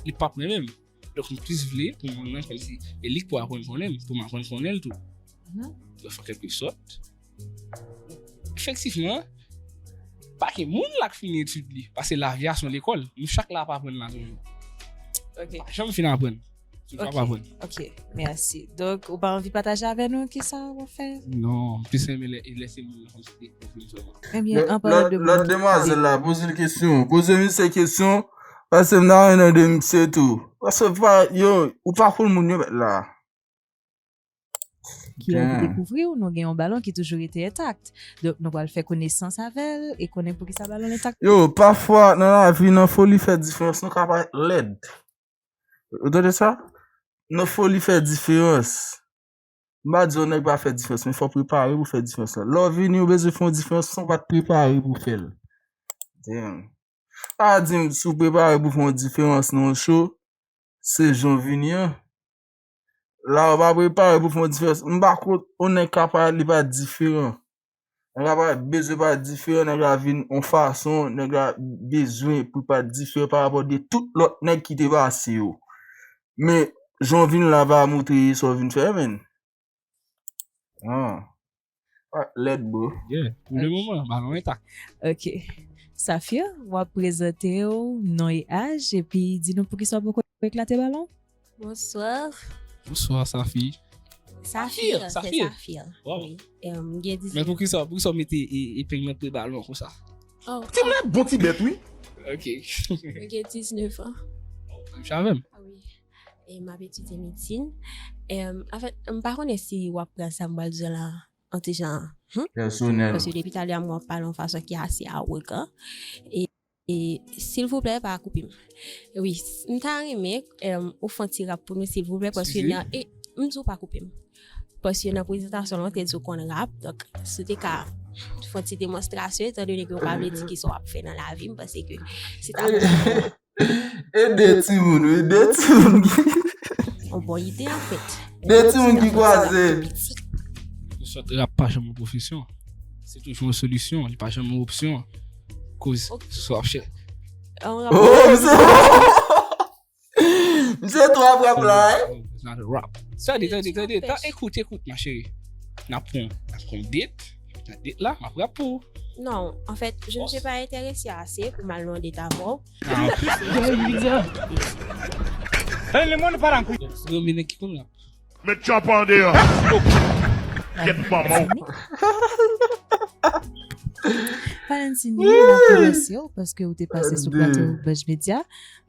li p ap renmen m. Donk, m plis vle pou moun nan, kòmsi, e li k pou aprann konnen m, pou m aprann konnen l tou. Donk, an kèlkesòt, efektivman, pa gen moun la k fini etid li, paske lavi a se yon lekòl. Nou chak la ap aprann la toujou. Ok. Pa janm fin aprann. Toujou ap aprann. Ok, mèsi. Donk, ou pa anvi pataje avè nou kisa w ap fè? Non, m plis renmen lè, lè se moun nan kòmsi te konfime sèlman. Ebyen, an palan de moun ki pale. Lòt demwazèl la, poze l kesyon. Poze misye kesyon, paske m ta renmen tande misye tou. Paske pa, yo, ou pa konn moun yo mèt la. Ki anvi dekouvri w, nou gen yon balon ki toujou rete entak. Donk, nou pral fè konesans avè l e konnen poukisa balon entak. Yo, pafwa, nan lavi, nan foli fè diferans, nou ka parèt lèd. Ou tande sa? Nan foli fè diferans. M pa di yon nèg pa fè diferans, men fò w prepare pou fè diferans lan. Lè w vini, ou bezwen fè yon diferans san w pa t prepare pou fè l. Damn. Pa di m si w prepare pou fè yon diferans nan yon show, se jan w vini an. La ou pa prepare pou fè yon diferans. M pa kont yon nèg ka parèt li pa diferan. Nèg la pa bezwen pa diferan, nèg la vin yon fason, nèg la bezwen pou pa diferan pa rapò de tout lòt nèg ki te pase yo. Men, jan w vin la pa montre sa w vin fè, menn. Ah. Ah, lèd, bro. Yeah. Pou le moman, balon entak. Ok. Safir, w ap prezante w, non e aj, epi di nou poukisa w poko eklate balon? Bonsoir. Bonsoir, Safi. Safir, Safir. Safir. Wow. Wi. Em, m gen Men diznèf. Poukisa, poukisa w mete e- epeng nan pre balon konsa? Oh, Ti nèt, bon ti bèt, wi. Ok. m gen diznèf an. Menm jan avè m. Ah wi. E m ap etidye medsin. Em, anfèt, m pa konnen si w ap pran sa m pral di la an ti jan. Hmm? Pèsonèl. Paske depi talè a mwen ap pale yon fason ki ase awogan. E, e silvouplè, pa koupe m. Wi, s- m ta renmen em, ou fè yon ti rap pou nou, silvouplè, paske Excusez? Nan, e, m di w pa koupe m. Paske nan prezantasyon lan, ou te di w konn rap, donk, si w te ka fè yon ti demonstrasyon, etan done ke w pa vle di ki sa w ap fè nan lavi, m panse ke se ta Ede timoun, wi, ede timoun ki. Yon bon ide, anfèt. Ede timoun ki kwaze. Sòt rap pa janm yon pwofesyon. Se toujou yon solisyon, li pa janm yon opsyon. Koz, sa w ap chè. Yon rap. Oh, misye. Misye tou ap rap la, hein? It's not a rap. Tande, tande, tande. Tan, ekout, ekout, ma chérie. N ap pran, n ap pran date. Nan date la, m ap rap pou ou. Non, anfèt, je ne suis pas intéressée assez pou m al nan date avè w. Ah, ok. Hey, le monde para en couille. Ou renmen nèg ki konn rap. Met chòp an deyò. Kèt manman w. Valentini, n ap remèsye w paske ou te pase sou plato Buzz Media.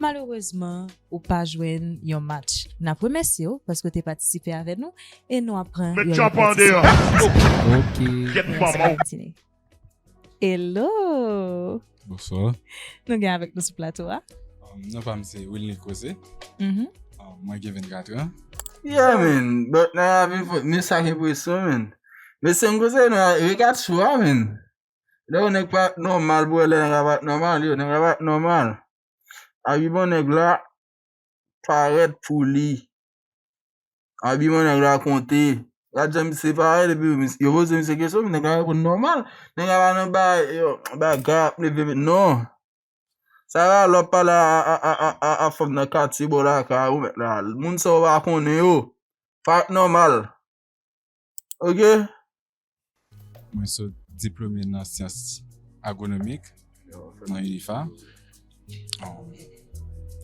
Malerezman, ou pa jwenn yon match. N ap remèsye w paske w te patisipe avè nou e nou ap pran Met yon chòp an lòt patisipan. Deyò. Ok. Kèt Mèsi, manman w. Valentini. Hello! Bonsoir. Nou gen avèk nou sou plato a. Um, non pa m se Wilny Koze. Mhm. Um, mwen gen vennkat an. Yeah, man. But nan lavi, men sa ki enpresyon, man. Men se m koze, nan, regarde sou a, man. Lè yon nèg pa nòmal, bro, lè nèg pa nòmal, yo, nèg pa nòmal. Abi bon nèg la, parèt pou li. Abi bon nèg la konte. Gad jan misye parèt, epi yo poze misye kesyon, nèg la reponn nòmal. Nèg la pa nan ba, yo, ba gap, leve, non. Sa va, lè w ap pale a, a, a, a, a, a fanm nan katye bò lakay ou, mèt la. Moun sa w pa konnen yo. Pa nòmal. Ok? Mwen sot diplome nan syans agwonomik nan UNIFA. Um,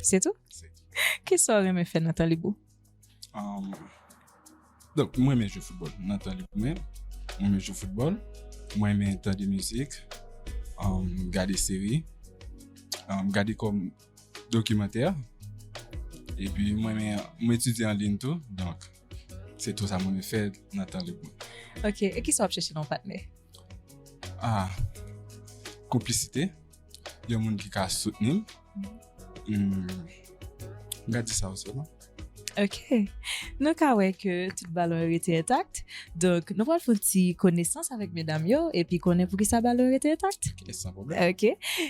Se tou? Kisa w renmen fè nan tan lib ou? Um, donk, mwen renmen jwe foutbòl nan tan lib mwen. Mwen renmen jwe foutbòl. Mwen renmen tande mizik, um, gade seri, um, gade kòm dokimantè. Epi mwen renmen, mwen etidye an liy tou. Donk, se tou sa mwen renmen fè nan tan lib mwen. Ok, e kisa w ap chèche nan yon patnè? Ah, konplisite. Yon moun ki ka soutni m. Hmm, m ka di sa yo sèlman. Ok. Nou ka wè ke tout balon yo rete entak. Donk, nou pral fè yon ti konesans avèk medam yo epi konnen poukisa balon yo rete entak. Ok, san pwoblèm. Ok.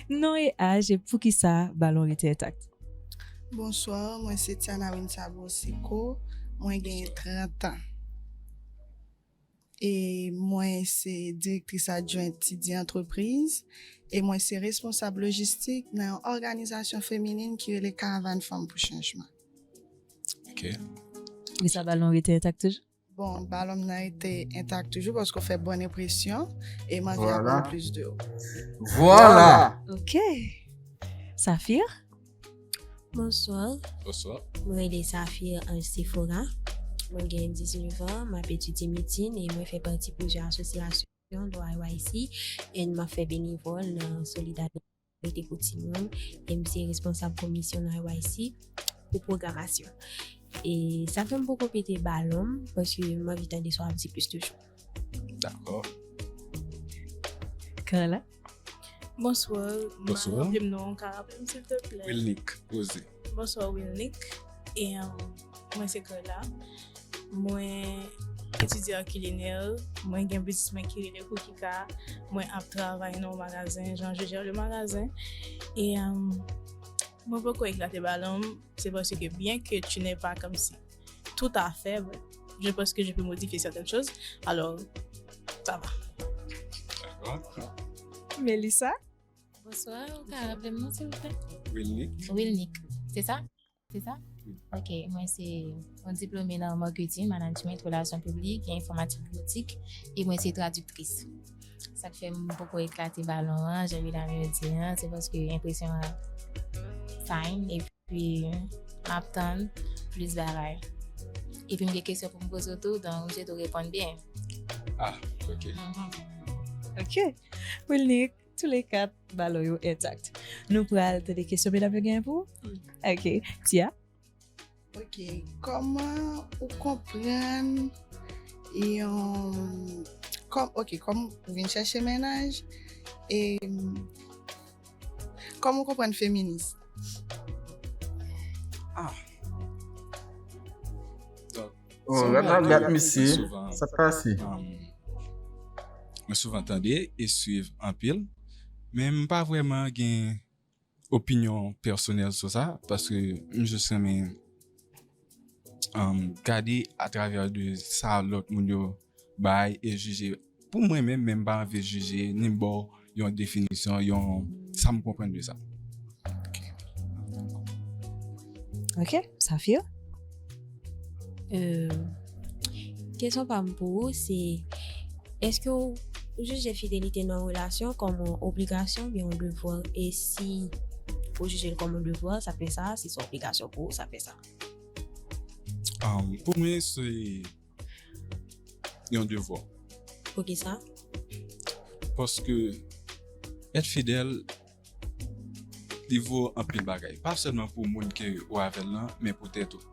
Non e aj e poukisa balon rete entak. Bonswa, mwen se Tiana Winsa Bosiko. Mwen gen trant an. E mwen se direktris adjwent Tidi Antrepriz. E mwen se responsab lojistik nan yon òganizasyon feminin ki rele Karavàn Fanm pou Chanjman. Ok. Poukisa balon rete entak toujou? Bon, balon m nan rete entak toujou paske w fè bòn enpresyon e m anvi Vwala. Aprann plis de ou. Vwala. Ok. Safir? Bonswa. Bonswa. Mwen rele Safir Ange Sephora. Mwen gen diznèf an, m ap etidye medsin e mwen fè pati pwojè asosyasyon W Y C and m ap fè benevòl nan Solidarite pou Timoun e m se responsab komisyon W Y C pou pwogramasyon. E sa fè m poko pete balon m paske m anvi tande sa w ap di plis toujou. Dakò. Carla? Bonswa. Bonswa. Raple m non, ou ka raple m silteplè? Wilnick Rosé. Bonswa Wilnick. E um, mwen se Carla. Mwen etidye an kilinè. Mwen gen biznis mwen ki rele Koukika. Mwen ap travay nan yon magazen, jan je jè le magazen. E um, mwen poko eklate balon m, c'est parce que bien que tu n'es pas comme si tout à fait, je pense que je peux modifier certaines choses. Alors, ça va. Dakò. Melissa? Bonswa, ou ka raple m non, silvouplè? Wilnick. Wilnick, se sa? Se sa? Ok, mwen se yon diplome nan marketing, management, relasyon piblik e enfòmatik boutik, e mwen se tradiktris. Sa k fè m poko eklate balon an, jan medam yo di an, se paske enpresyon an fine, epi m ap tann plis bagay. Epi m gen kesyon pou m poze w tou, donk m swete w reponn byen. Ah, ok. Mhm. Ok. Wilnick, tou le kat, balon yo entak. Nou pral tande kesyon medam yo genyen pou ou? Ok. Tia? Ok, kòman ou konprann yon kòm ok kòm ou vin chèche mennaj e kòm ou konprann feminis? Ah. Oh, rad la dat misye. Sa k pase? Mwen souvan tande e swiv anpil, men m pa vrèman gen opinyon pèsonèl sou sa, paske m jis renmen um, gade atravè de sa lòt moun yo bay e jije. Pou mwen menm, men m pa anvi jije, ni m ba w yon definisyon, yon sa m konprann de sa. Ok, Safir? Euh, kesyon pa m pou ou, se èske w jije fidelite nan yon relasyon kòm yon obligasyon oubyen yon devwa? E si ou jije l kòm yon devwa, sa k fè sa, si se yon obligasyon pou ou, sa k fè sa. Um, pou mwen, se yon devwa. Poukisa? Paske èt fidèl, li vo anpil bagay. Pa sèlman pou moun ke ou avè l lan, men pou tèt ou.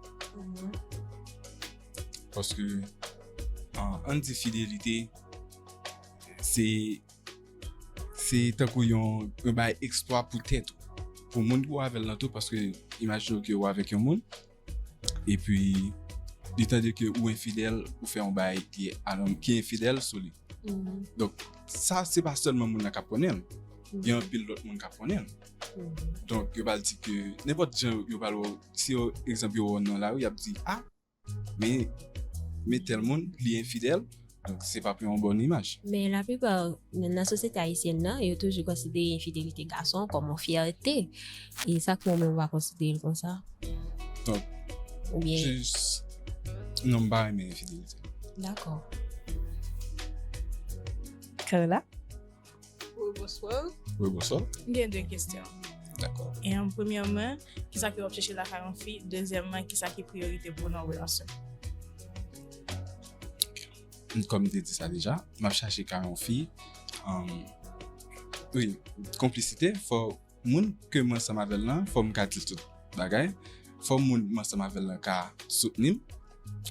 Paske an, ann di fidelite, se se tankou yon, yon bagay eksplwa pou tèt ou. Pou moun ki w avè l lan tou, paske imajine w ke w avèk yon moun, epi li tande ke ou enfidèl, ou fè yon bagay ki, ki enfidèl sou li. Donk, sa, se pa sèlman moun nan k ap konnen l. Gen anpil lòt moun k ap konnen l. Donk, yo pral di ke nenpòt jan yo pral wè w, si yo, egzanp, yo wè w nan lari, y ap di, ah, men, men tèl moun, li enfidèl, donk se pa pou yon bòn imaj. Men laplipa nan, nan sosyete ayisyèn nan, yo toujou konsidere enfidelite gason kòm yon fyète. E sa k fè w menm ou pa konsidere l konsa? Donk, Oubyen, jis, non, m pa renmen enfidelite. Dakò. Carla? Wi, bonswa. Wi, bonswa. M gen de kesyon. Dakò. E, um, premyèman, kisa ke w ap chèche lakay yon fi? Dezyèmman, kisa ki priyorite pou w nan yon relasyon? Kòm m te di sa deja, m ap chache kay yon fi. Um, wi, konplisite, fò moun ke m ansanm avè l lan, fò m ka di l tout bagay. Fò moun m ansanm avè l lan ka soutni m.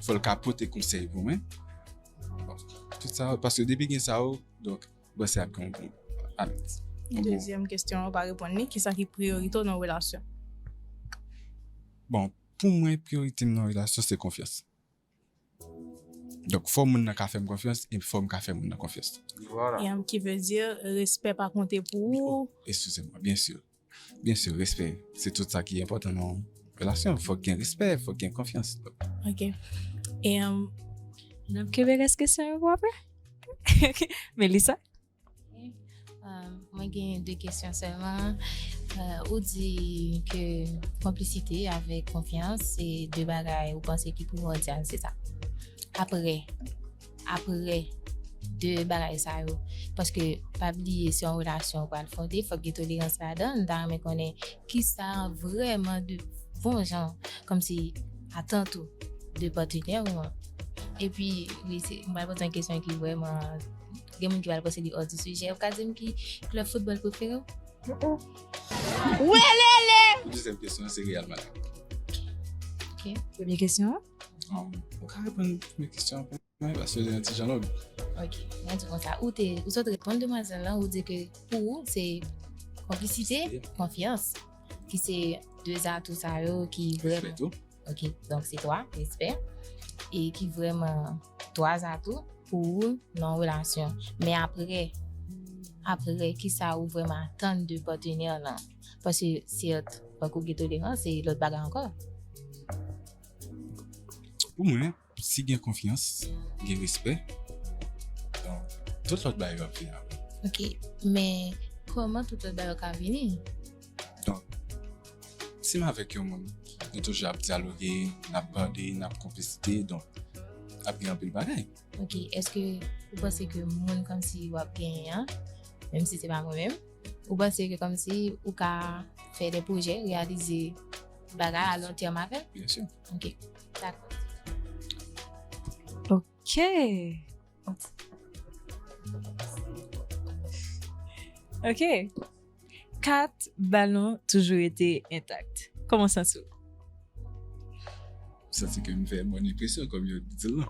Fò l ka pote konsèy pou mwen. Bon, tout sa, paske depi gen sa yo, donk, m panse ap gen yon bon, alèz. Yon bon. Dezyèm kesyon an, ou pa reponn li. Kisa ki priyorite w nan yon relasyon? Bon, pou mwen, priyorite m nan relasyon, se konfyans. Donk, fò moun nan ka fè m konfyans, e fò m ka fè moun nan konfyans. Vwala. E, um, ki vle di, respè pa konte pou ou. Eskize mwen, byen si. Byen si, respè. Se tout sa ki enpòtan nan yon relasyon. Fòk gen respè, fòk gen konfyans. Ok. E, um, N ap kenbe rès kesyon yo pou apre. Melissa? Um, mwen gen de kesyon sèlman. Uh, ou di ke konplisite avèk konfyans se de bagay ou panse ki primòdyal, se sa. Apre, apre de bagay sa yo, paske pa bliye se yon relasyon ou pral fonde, fòk gen tolerans ladan l. M ta renmen konnen kisa vrèman de bon jan, kòmsi atant ou de patenè ou an. Epi, wi, se, m pral poze yon kesyon ki vrèman, gen moun ki pral panse li hors du sujet. Ou ka di m ki klèb foutbòl prefere w? Welele! Dezyèm kesyon an, se Real Madrid. Premye kesyon an? Um, ou ka reponn premye kesyon an pou mwen, paske li yon ti jan long. Ok, mwen di konsa, ou te, ou sot reponn demwazèl lan, ou di ke pou ou, se konplisite, konfyans, ki se de zatou sa yo ki vrèman. Respè tou. Ok, donk se twa, respè, e ki vrèman twa zatou pou ou nan yon relasyon. Men apre, apre, kisa ou vrèman atann de patenè lan? Paske, sèt, fòk ou gen tolerans, se lòt bagay ankò. Pou mwen, si gen konfyans, gen respè, donk, tout lòt bagay yo ap vini apre. Ok, men kòman tout lòt bagay yo ka vini? Donk, si m avèk yon moun, Nou toujou ap dyaloge, n ap bande, n ap konplisite, donk, ap gen anpil bagay. Ok, èske ou panse ke moun kòmsi w ap genyen an, menm si se pa mwen menm, ou panse ke kòmsi ou ka fè de pwojè, reyalize bagay a lon tèm avè l? Byen si. Ok, dakò. Ok. Ok. Kat, balon toujou rete entak. Kòman w santi w? M santi ke m fè bòn enpresyon, kòm yo di l lan.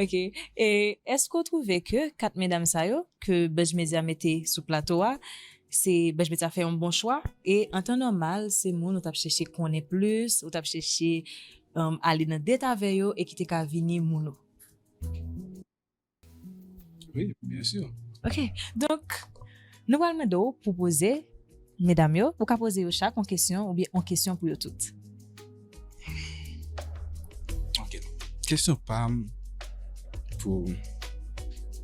Ok. E èske w twouve ke kat medam sa yo ke Budj Media mete sou plato a, se Budj Media fè yon bon chwa? E an tan nòmal, se moun ou t ap chèche konnen plis, ou t ap chèche um, ale nan det avè yo e ki te ka vini moun ou? Wi, byen si. Ok. Donk, nou pral mande w pou poze medam yo, ou ka poze yo chak yon kesyon oubyen yon kesyon pou yo tout. Ok. Kesyon pa m pou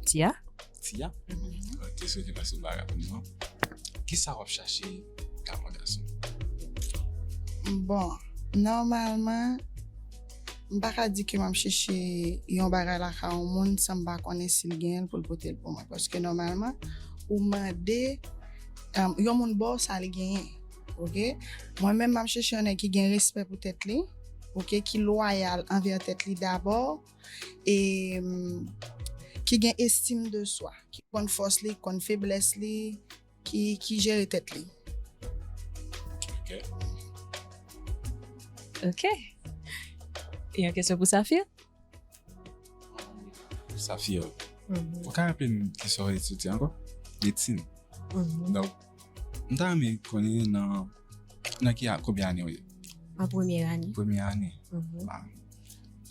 Tia? Tia. Ok, sou te pase ba rapidman. Kisa w ap chache nan yon gason? Bon, nòmalman, m pa ka di ke m ap chèche yon bagay lakay yon moun san m pa konnen si l genyen l pou l pote l pou mwen. Paske nòmalman, ou mande um, yon moun ba w sa li genyen. Ok? Mwen menm, m ap chèche yon nèg ki gen respè pou tèt li, ok, ki lwayal anvè tèt li dabò, e um, ki gen estim de swa, ki konn fòs li, ki konn feblès li, ki, ki jere tèt li. Ok. Ok. E yon kesyon pou Safir? Safir. Ou ka raple m kisa w etidye ankò? Medsin. Donk, m ta renmen konnen nan, nan ki a, konbyen ane w ye? An premye ane. Premye ane. Mhm. Ah.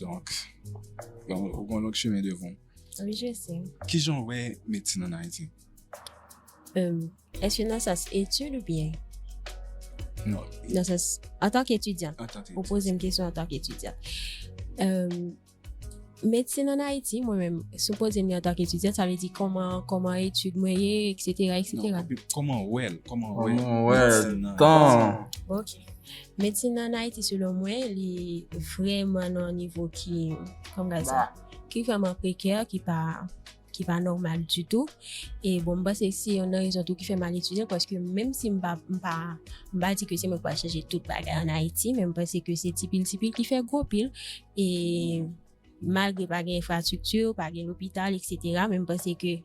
Donk, bon, ou gen yon long chemen devan w. Wi, je sais. Kijan w wè medsin ann Ayiti? Euh, èske nan sans etid oubyen Non. Nan sans, antan k etidyan? Antan ke Ou poze m kesyon antan k etidyan. Euh, medsin ann Ayiti, mwen menm, si w poze m li antan k etidyan, sa vle di kòman, kòman etid mwen ye, et cetera, et cetera. Non, epi kòman w wè l? Kòman w wè Kòman w wè medsin nan tan? Ok. Medsin ann Ayiti, selon mwen, li vrèman nan yon nivo ki, kòman m ka di sa, ki vrèman prekè, ki pa, ki pa nòmal ditou. E bon, m panse se youn nan rezon tou ki fè m al etidye l, paske menm si m pa, m pa, m pa di ke se mwen k pral chanje tout bagay ann Ayiti, men m panse ke se ti pil, ti pil ki fè gwo pil. E malgre pa gen enfrastrikti, pa gen lopital, et cetera, men m panse ke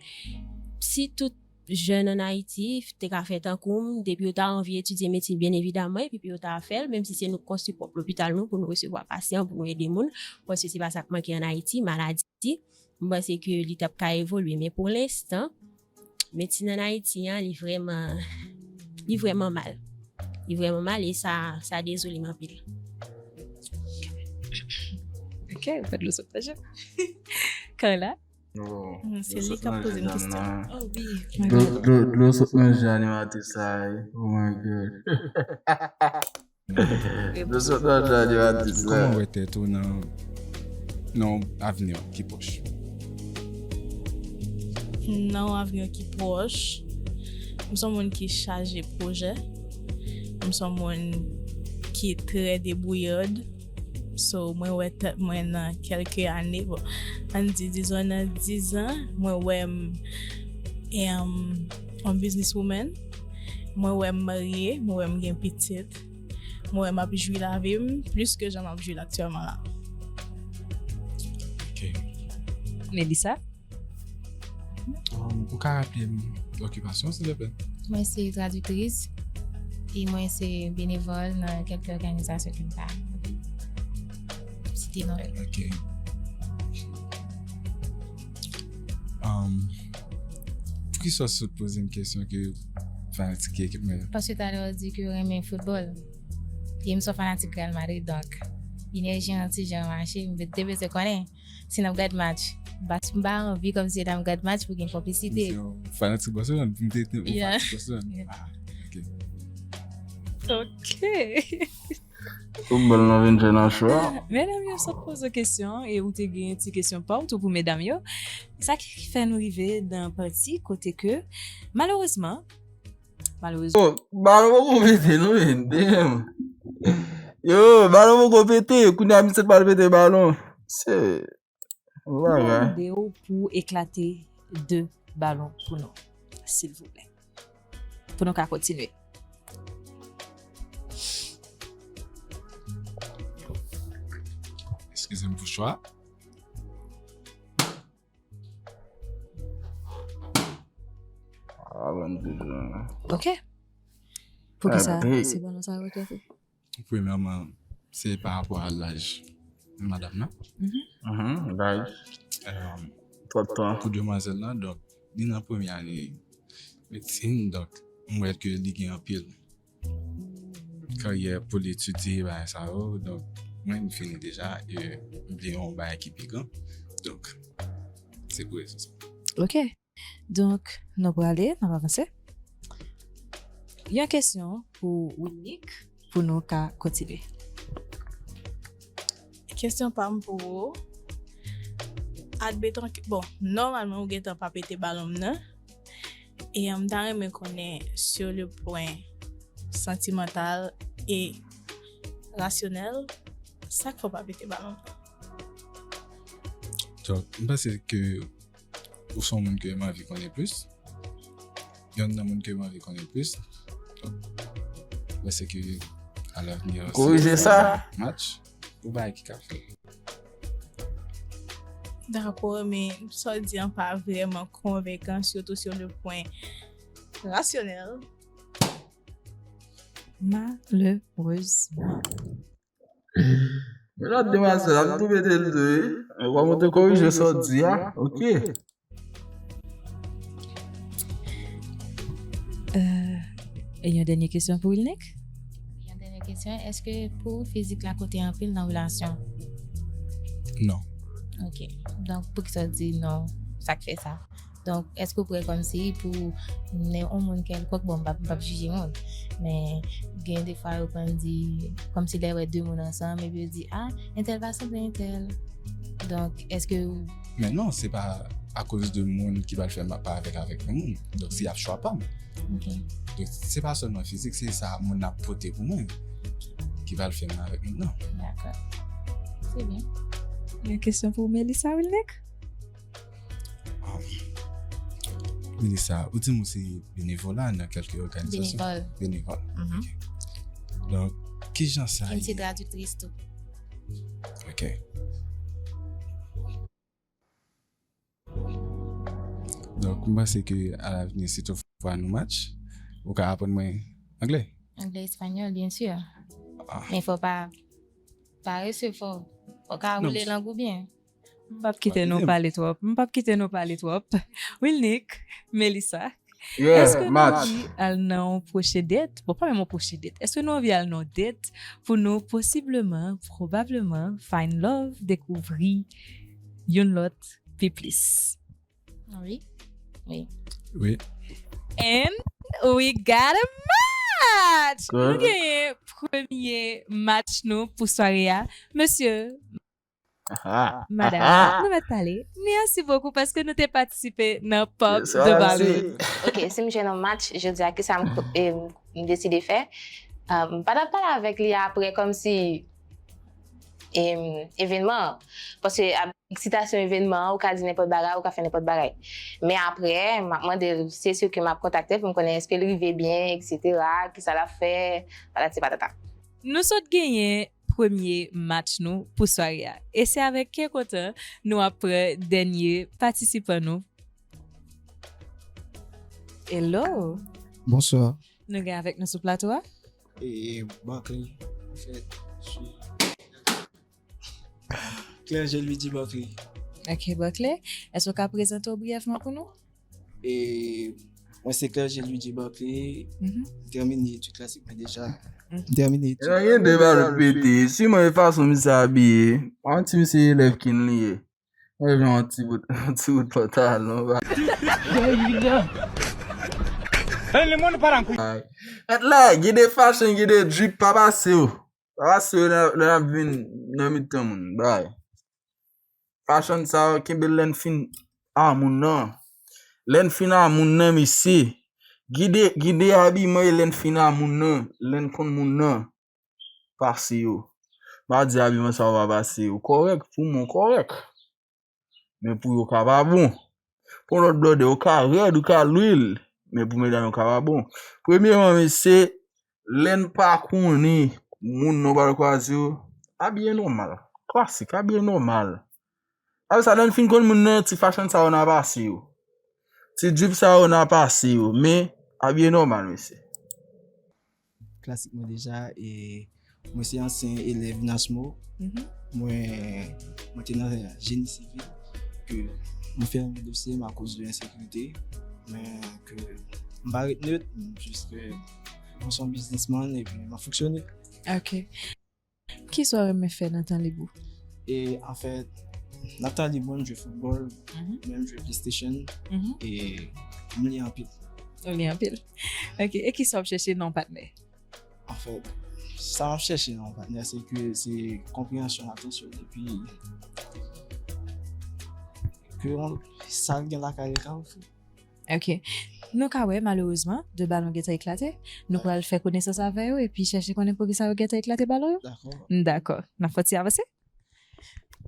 si tout jèn ann Ayiti te ka fè tankou m, depi yo ta anvi etidye medsin, byen evidaman, epi yo ta fè l, menm si se nou k konstwi pwòp lopital nou pou nou resevwa pasyan, pou nou ede moun, paske se pa sa k manke ann Ayiti, maladi, m panse ke li t ap ka evolye. Men pou lenstan, medsin ann Ayiti an, li vrèman, li vrèman mal. Li vrèman mal e sa, sa dezole m anpil. Ok, ou fè dlo sot nan je. Carla? Oh, Mm, se li k ap poze m kesyon. Oh wi. Dlo, dlo, dlo sot nan je animatris la, wi. Oh my God. Dlo sot nan je animatris la. Kòman w wè tèt ou nan, nan yon avni ki pwòch? Nan yon avni ki pwòch, m se yon moun ki chaje pwojè. M se yon moun ki trè debouyad. So, mwen wè tèt mwen nan kèlke ane, bon, ann di, dizon nan diz an, mwen wè m em, yon business woman. Mwen wè m marye, mwen wè m gen pitit. Mwen wè m ap jwi lavi m plis ke jan m ap jwi l aktyèlman la. Ok. Melissa? Um, ou ka raple m okipasyon w, silvouplè? Mwen se tradiktris e mwen se benevòl nan kèlke òganizasyon ke m ka site non yo. Ok. Um, poukisa w sot poze m kesyon ke fanatik ki ekip mwen yo? Paske talè w di ke w renmen foutbòl. E m se yon fanatik Real Madrid, donk enèji an ti jan mache, m te bezwen konnen si n ap gad match. Bas m pa anvi kòmsi n ap gad match pou gen konplisite. M se yon fanatik Barcelona, m te te yon Yeah. fanatik Barcelona. Yeah. Ah, ok. Ok. Foutbòl nan vin jwe nan cho a. Medam yo sot poze kesyon e ou te gen ti kesyon pa w tou pou medam yo. Sa ki fè nou rive nan pati kote ke, malerezman, malerezman, Oh, balon poko pete non, men damn. Yo, balon poko pete. Kounye a misye pral pete balon. Se yon Nou bagay. Mande w pou eklate de balon pou nou, silvouplè. Pou nou ka kontinye. Eskize m pou chwa. Ah, ban m di nou. Ok. Pou ki sa Hey. Se balon sa yo eklate? Premyèman, se pa rapò a laj madanm nan. Mhm, laj. Euh, Twòp tan. Pou demwazèl la, donk, li nan premye ane medsin, donk, m wè ke li gen anpil karyè pou l etidye, bagay sa yo, donk, mwen, m fini deja, e m vle yon bagay ki pi gran, donk, se pou rezon sa. Ok. Donk, nou prale, n ap avanse. Yon kesyon pou Wilnick, pou nou ka kontinye. Kesyon pa m pou ou. Admetan ke, bon, nòmalman ou gentan pa pete balon m nan. E m ta renmen konnen sur le point sentimental et rationnel, sa k fè w pa pete balon m nan? Donk, m panse ke ou se yon moun ke m anvi konnen plis. Yonn nan moun ke m anvi konnen plis. Donk, m panse ke à l'avenir, Korije sa. Match, ou bay ki ka fè. Dakò, men sa w di an pa vrèman konvenkan, surtout sur le point rationnel. Malerezman. Men lòt demwazèl, ap tou mete l tou, wi. Mwen te korije sa w di a, ok. Euh, e yon dènye kesyon pou Wilnick? Yon dènye kesyon, èske pou fizik la konte anpil nan relasyon? Non. Ok. Donk, poukisa w di non? Sa k fè sa? Donk, èske w prè kòmsi pou nen yon moun kèlkonk, bon, m p ap, m p ap jije moun, men gen defwa yo konn di, kòmsi lè yo wè de moun ansanm, epi yo di, ah, entèl pa sanble entèl. Donk, èske ou Men non, se pa akoz de moun ki pral fè m pa avèk avèk yon moun. Donk, se ap chwa pa m. Ok. Donk, se pa sèlman fizik, se sa moun nan ap pote pou mwen ki pral fè m avèk moun nan. Dakò. Se byen. Yon kesyon pou Melissa, Wilnick? Um, Melissa, ou di m ou se benevola nan kèlke òganizasyon? Benevòl. Benevòl. Mhm. Ok. Donk, ki jan sa M se ye? Tradutris tou. Ok. Donk, m panse ke alavni, si toutfwa nou match, ou ka aprann mwen anglè? Anglè, espanyòl, byen si. Ah. Men fò pa parese, fò, fò ka Non. Woule lang ou byen. M p ap kite nou pale twòp. M p ap kite nou pale twòp. Wilnick, Melissa, Yeah, èske nou match. anvi al nan yon pwochen date? Bon, pa menm yon pwochen date. Èske nou anvi al nan yon date pou nou posibleman, pwobableman, find love, dekouvri youn lòt pi plis? Wi. Wi. Wi. And we got a match! Nou Good. genyen premye match nou pou sware a. Mesye, Ah, madam, ah. Nou mèt pale. Mèsi bokou paske nou te patisipe nan Pop Yes, de I Ballon. see. Ok, si m jwenn yon match jodi a, kisa m, e, m deside fè? Ah, m pa t ap pale avèk li apre, kòmsi, e, evènman an. Paske ap, eksitasyon evènman an, ou ka di nenpòt bagay, ou ka fè nenpòt bagay. Men apre, m ap mande l, se si ke m ap kontakte l pou m konnen èske l rive byen, etsetera, kisa l ap fè, patati patata. Nou sot genyen premye match nou pou sware a. E se avèk kè kontan nou ap pran dènye patisipan nou. Hello! Bonsoir. Nou gen avèk nou sou plato a? E Barclay, an fèt, sou Clergé Luigi Barclay. Ok, Barclay. Èske w ka prezante w briyèvman pou nou? E mwen se Clergé Luigi Barclay. Mhm. M tèmine etid klasik mwen deja. Mhm. M tèmine etid. Yo gen de balon pete. Siman e fason misye abiye. Pa yon ti misye elèv kin li ye. Mwen jan yon ti bout, yon ti bout pantalon. Ay. Mèt la, gen de fashion, gen de drip, pa pase yo. Pa pase yo lè, lè n ap vin nan mitan moun. Bay. Fashion sa yo, kenbe lè n fin a moun nan. Lè n fin a moun nan, mesye. Gide, gide abiman e lè n fin a moun nan. Lè n konn moun nan. pase yo. M pa di abiman sa yo pa pase yo kòrèk, pou mwen kòrèk. Men pou yo ka pa bon. Pou lòt blòdè, yo ka rèd, yo ka lwil. Men pou medam, yo ka pa bon. Premyèman, mesye, lè n pa konnen moun nou pral kwaze yo, abiye nòmal. Klasik, abiye nòmal. Apre sa, lè n fin konn moun nan, ti fashion sa yo n a pase yo. Ti drip sa yo n a pase yo. Men, abiye nòmal, mesye. Klasik mwen deja, e mwen se ansyen elèv Nasmo. Mwen mwen te nan jeni sivil, ke mwen fèmen dosye m akoz de ensekirite, men ke m pa ret net, jis ke mwen se yon biznismann epi m ap fonksyone. Ok. Kisa w renmen fè nan tan lib ou? E anfèt, nan tan lib mwen, m jwe foutbòl, men m jwe PlayStation, e m li anpil. Ou li anpil. Ok, e kisa w ap chèche nan yon patnè? Anfèt, sa m ap chèche nan yon patnè, se ke se konpreyansyon, atansyon, epi ke yon, sa l gen lakay li ka ofri. Ok. Nou ka wè, malerezman, de balon gentan eklate. Nou pral fè konesans avè yo epi chèche konnen poukisa yo gentan eklate balon yo. Dakò. Dakò. N ap fè yon ti avanse.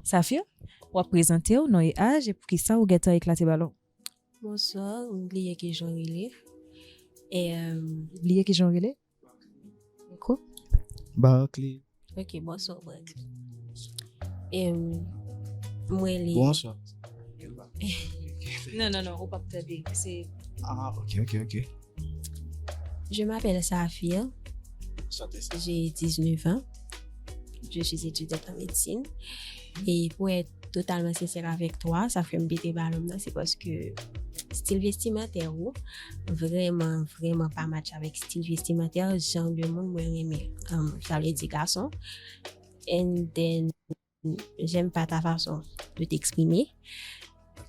Safir, w ap prezante w, non e aj, e poukisa ou gentan eklate balon. Bonswa, m bliye kijan w rele. E, Bliye kijan w rele? Kou? Barclay. Ok, bonswa, Barclay. E, mwen li. Bonswa. Non, non, non, ou p ap tande. Se Ah, ok, ok, ok. Je m'appelle Safir. Santé. J'ai dix-neuf ans. Je suis étudiante en médecine. Et pour être totalement sincère avec toi, sa fè m pete balon nan, se paske stil vestimantè ou vrèman, vrèman pa match avèk stil vestimantè jan de moun mwen renmen. Um, sa vle di gason. And then, j'aime pas ta façon de t'exprimer.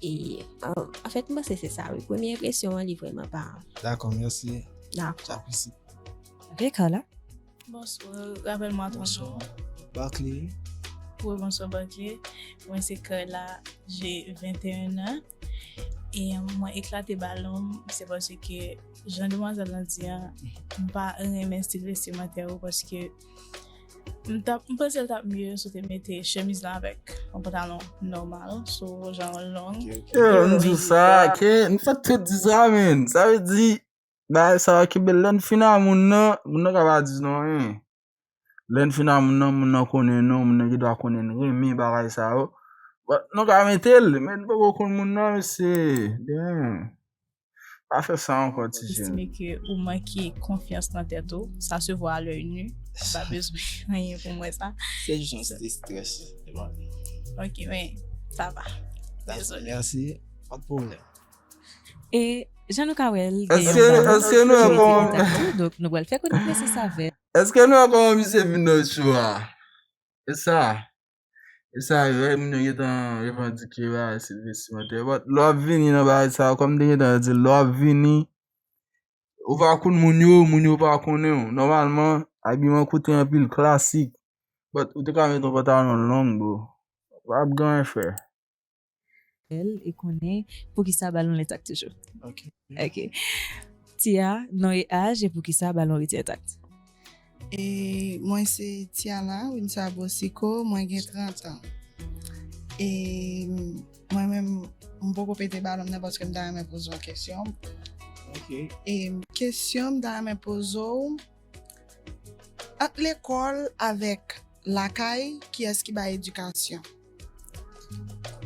E, um, anfèt, m panse se sa, wi. Premye enpresyon an, li vrèman pa. Dakò, mèsi. Dakò. J'apprécie. Ok, Carla. Bonswa, rapèl mwen atann. Bonswa. Barclay. Wi, bonswa, Barclay. Mwen se Carla, j'ai vingt et un ans. E mwen eklate balon, se paske jan demwazèl lan di an, m pa renmen stil vestimantè ou paske m t ap, m panse l t ap mye si w te mete chemiz lan avèk yon pantalon nòmal, sou jan long. Yo, m di w sa, ke, m fèk tout di sa, men. Sa vle di, bagay sa yo kenbe lè n fin a moun nan, moun nan ka pa di nou anyen. Lè n fin a moun nan, moun nan konnen nou, moun nan gen dwa konnen n renmen bagay sa yo. But nou ka mete l, men n poko konn moun nan, mesye. Damn. Pa fè sa ankò, ti jèn. Estime ke ou manke konfyans nan tèt ou, ça se voit à l'œil nu, pa bezwen anyen pou m wè sa. Se jis yon ti strès. Ok, men sa va. Dezole. Mèsi, pa de pwoblèm. E jan nou ka wè l, Èske, èske nou wè kòman, donk nou pral fè konesans avè l. Èske nou wè kòman misye vin nan show a? E sa. E sa, yo, moun yo gentan revandike bagay stil vestimantè. But lè w ap vini nan bagay sa, kòm m te gentan di, lè w ap vini, ou pa konn moun yo, moun yo pa konnen w. Nòmalman, abiman koute anpil, klasik. But ou te ka met yon pantalon long, bro. W ap gen anyen fè. L e konnen poukisa balon entak toujou. Ok. Ok. Tia, non e aj, e poukisa balon rete entak? E mwen se Tiana Winsa Bosiko, mwen gen trant an. E mwen menm, m poko pete balon nan paske m ta renmen poze yon kesyon. Ok. E kesyon m ta renmen poze w, ant lekòl avèk lakay, kiyès ki bay edikasyon?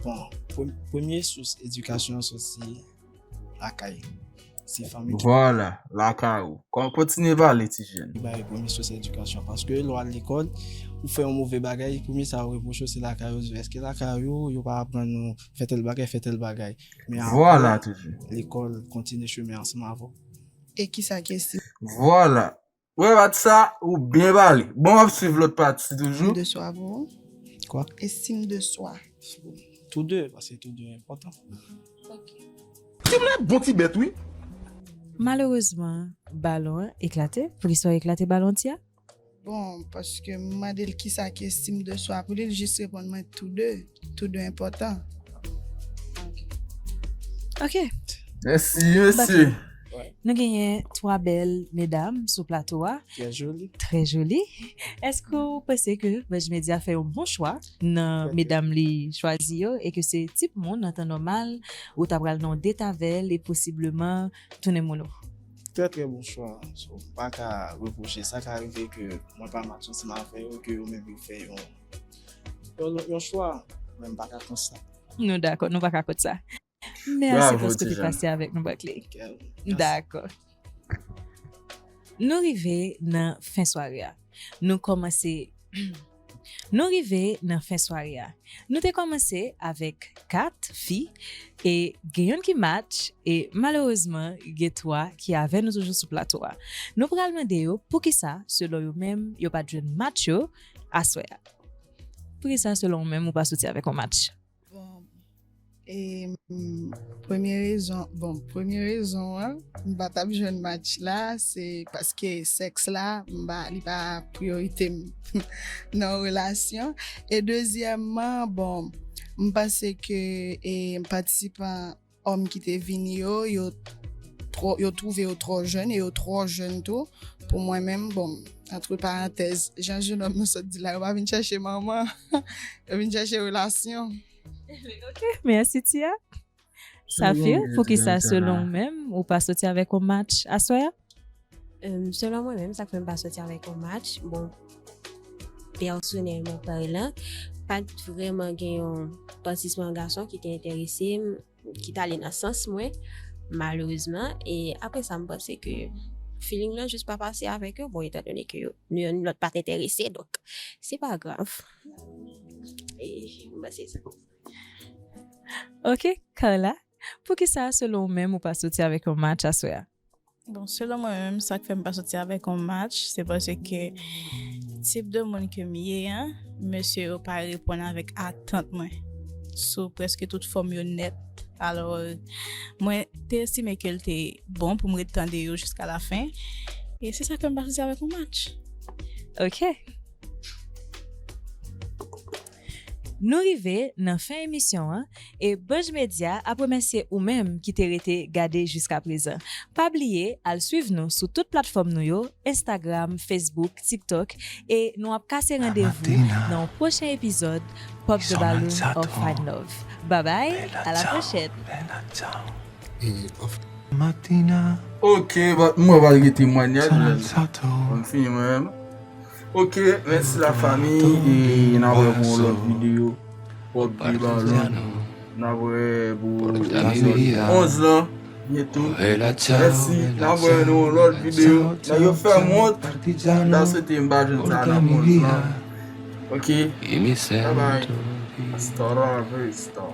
Bon, pre- premye sous edikasyon soti lakay. Se fanmi ki Vwala, lakay ou. Kon- Kontinye pale, ti jèn. Ki bay premye sous edikasyon. Paske lè w al lekòl, ou fè yon move bagay, premye sa yo repwoche w se lakay ou. Èske lakay ou, yo pa aprann nou fè tèl bagay, fè tèl bagay? Men Vwala, apre, toujou. Lekòl kontinye chemen ansanm avè w. E kisa ki estil? Vwala. Wè, bat sa, ou byen pale. Bon, m ap swiv lòt pati toujou. De swa pou ou? Kwa? Estim de swa. Tou de, paske tou de enpòtan. Ti moun bon ti bèt, wi. Malerezman, balon an eklate. Poukisa w eklate balon, Tia? Bon, paske m mande l kisa ki estim de swa pou li, l jis reponn mwen tou de. Tou de enpòtan. Ok. Mèsi, mesye. Nou genyen twa bèl medam sou plato a. Trè joli. Trè joli. Èske w panse ke Budge Media fè yon bon chwa nan medam li chwazi yo e ke se tip moun an tan nòmal ou ta pral nan yon date avè l e posibleman tounen moun ou? Trè, trè bon chwa. So, m pa ka repwoche. Sa ka rive ke mwen pa match ansanm avè yo, ke yo menm yo fè yon, yon, yon chwa. Men m pa ka kont sa. Nou dakò, nou pa ka kont sa. Mèsi paske w te pase avèk nou, Barkley. Dakò. Nou rive nan fen sware a. Nou kòmanse Nou rive nan fen sware a. Nou te kòmanse avèk kat fi e gen youn ki match e malerezman gen twa ki avè nou toujou sou plato a. Nou pral mande yo poukisa selon yo menm yo pa t jwenn match yo aswè a. Poukisa selon ou menm ou pa soti avèk yon match? Bon, e, mm, premye rezon, bon, premye rezon an, m pa t ap jwenn match la, se paske sèks la, m pa, li pa priyorite m nan yon relasyon. E dezyèmman, bon, m panse ke, e, patisipan òm ki te vini yo, yo twò, yo twouve yo twò jèn e yo twò jèn tou. Pou mwen menm, bon, antre parantèz, jan jenòm nou sot di la, yo pa vin chèche manman, yo vin chèche relasyon. Ok, mèsi Tia. Safir, poukisa selon ou menm, ou pa soti avèk yon match aswè a? Em, selon mwen menm, sa k fè m pa soti avèk yon match, bon, pèsonèlman palan, pa t vrèman gen yon patisipan gason ki te enterese m, ki t ale nan sans mwen, malerezman. E apre sa, m panse ke feeling lan jis pa pase avèk yo. Bon, etandone ke yo, nou youn lòt pa t enterese, donk, se pa grav. E m panse sa. Ok, Carla, poukisa, selon ou menm, ou pa soti avèk yon match aswè a? Bon, selon mwen menm, sa k fè m pa soti avèk yon match, se paske tip de moun ke m ye an, mesye yo pa reponn avèk atant mwen sou prèske tout fòm yo nèt. Alò, mwen te estime ke l te bon pou m ret tande yo jiska lafen. E se sa k fè m pa soti avèk yon match. Ok. Nou rive nan fen emisyon an e Budge Media ap remèsye ou menm ki te rete gade jiskaprezan. Pa bliye al swiv nou sou tout platfòm nou yo, Instagram, Facebook, TikTok, e nou ap kase randevou nan yon pwochen epizòd Pop the Balloon or Find Love. Babay, a la pwochèn! E, anf- Matina. Ok, ba, mwen va gen temwanyaj, men. Mwen fini mwen menm. Ok, mèsi la fami, e n a wè pou yon lòt videyo. Pop the Balloon. N a wè pou epizòd onz lan byento. Mèsi, n a wè nou yon lòt videyo. Nèg yo fè m wont. M ta swete m pa jwenn sa nan onz lan. Ok. Bye bye. Hasta la vista.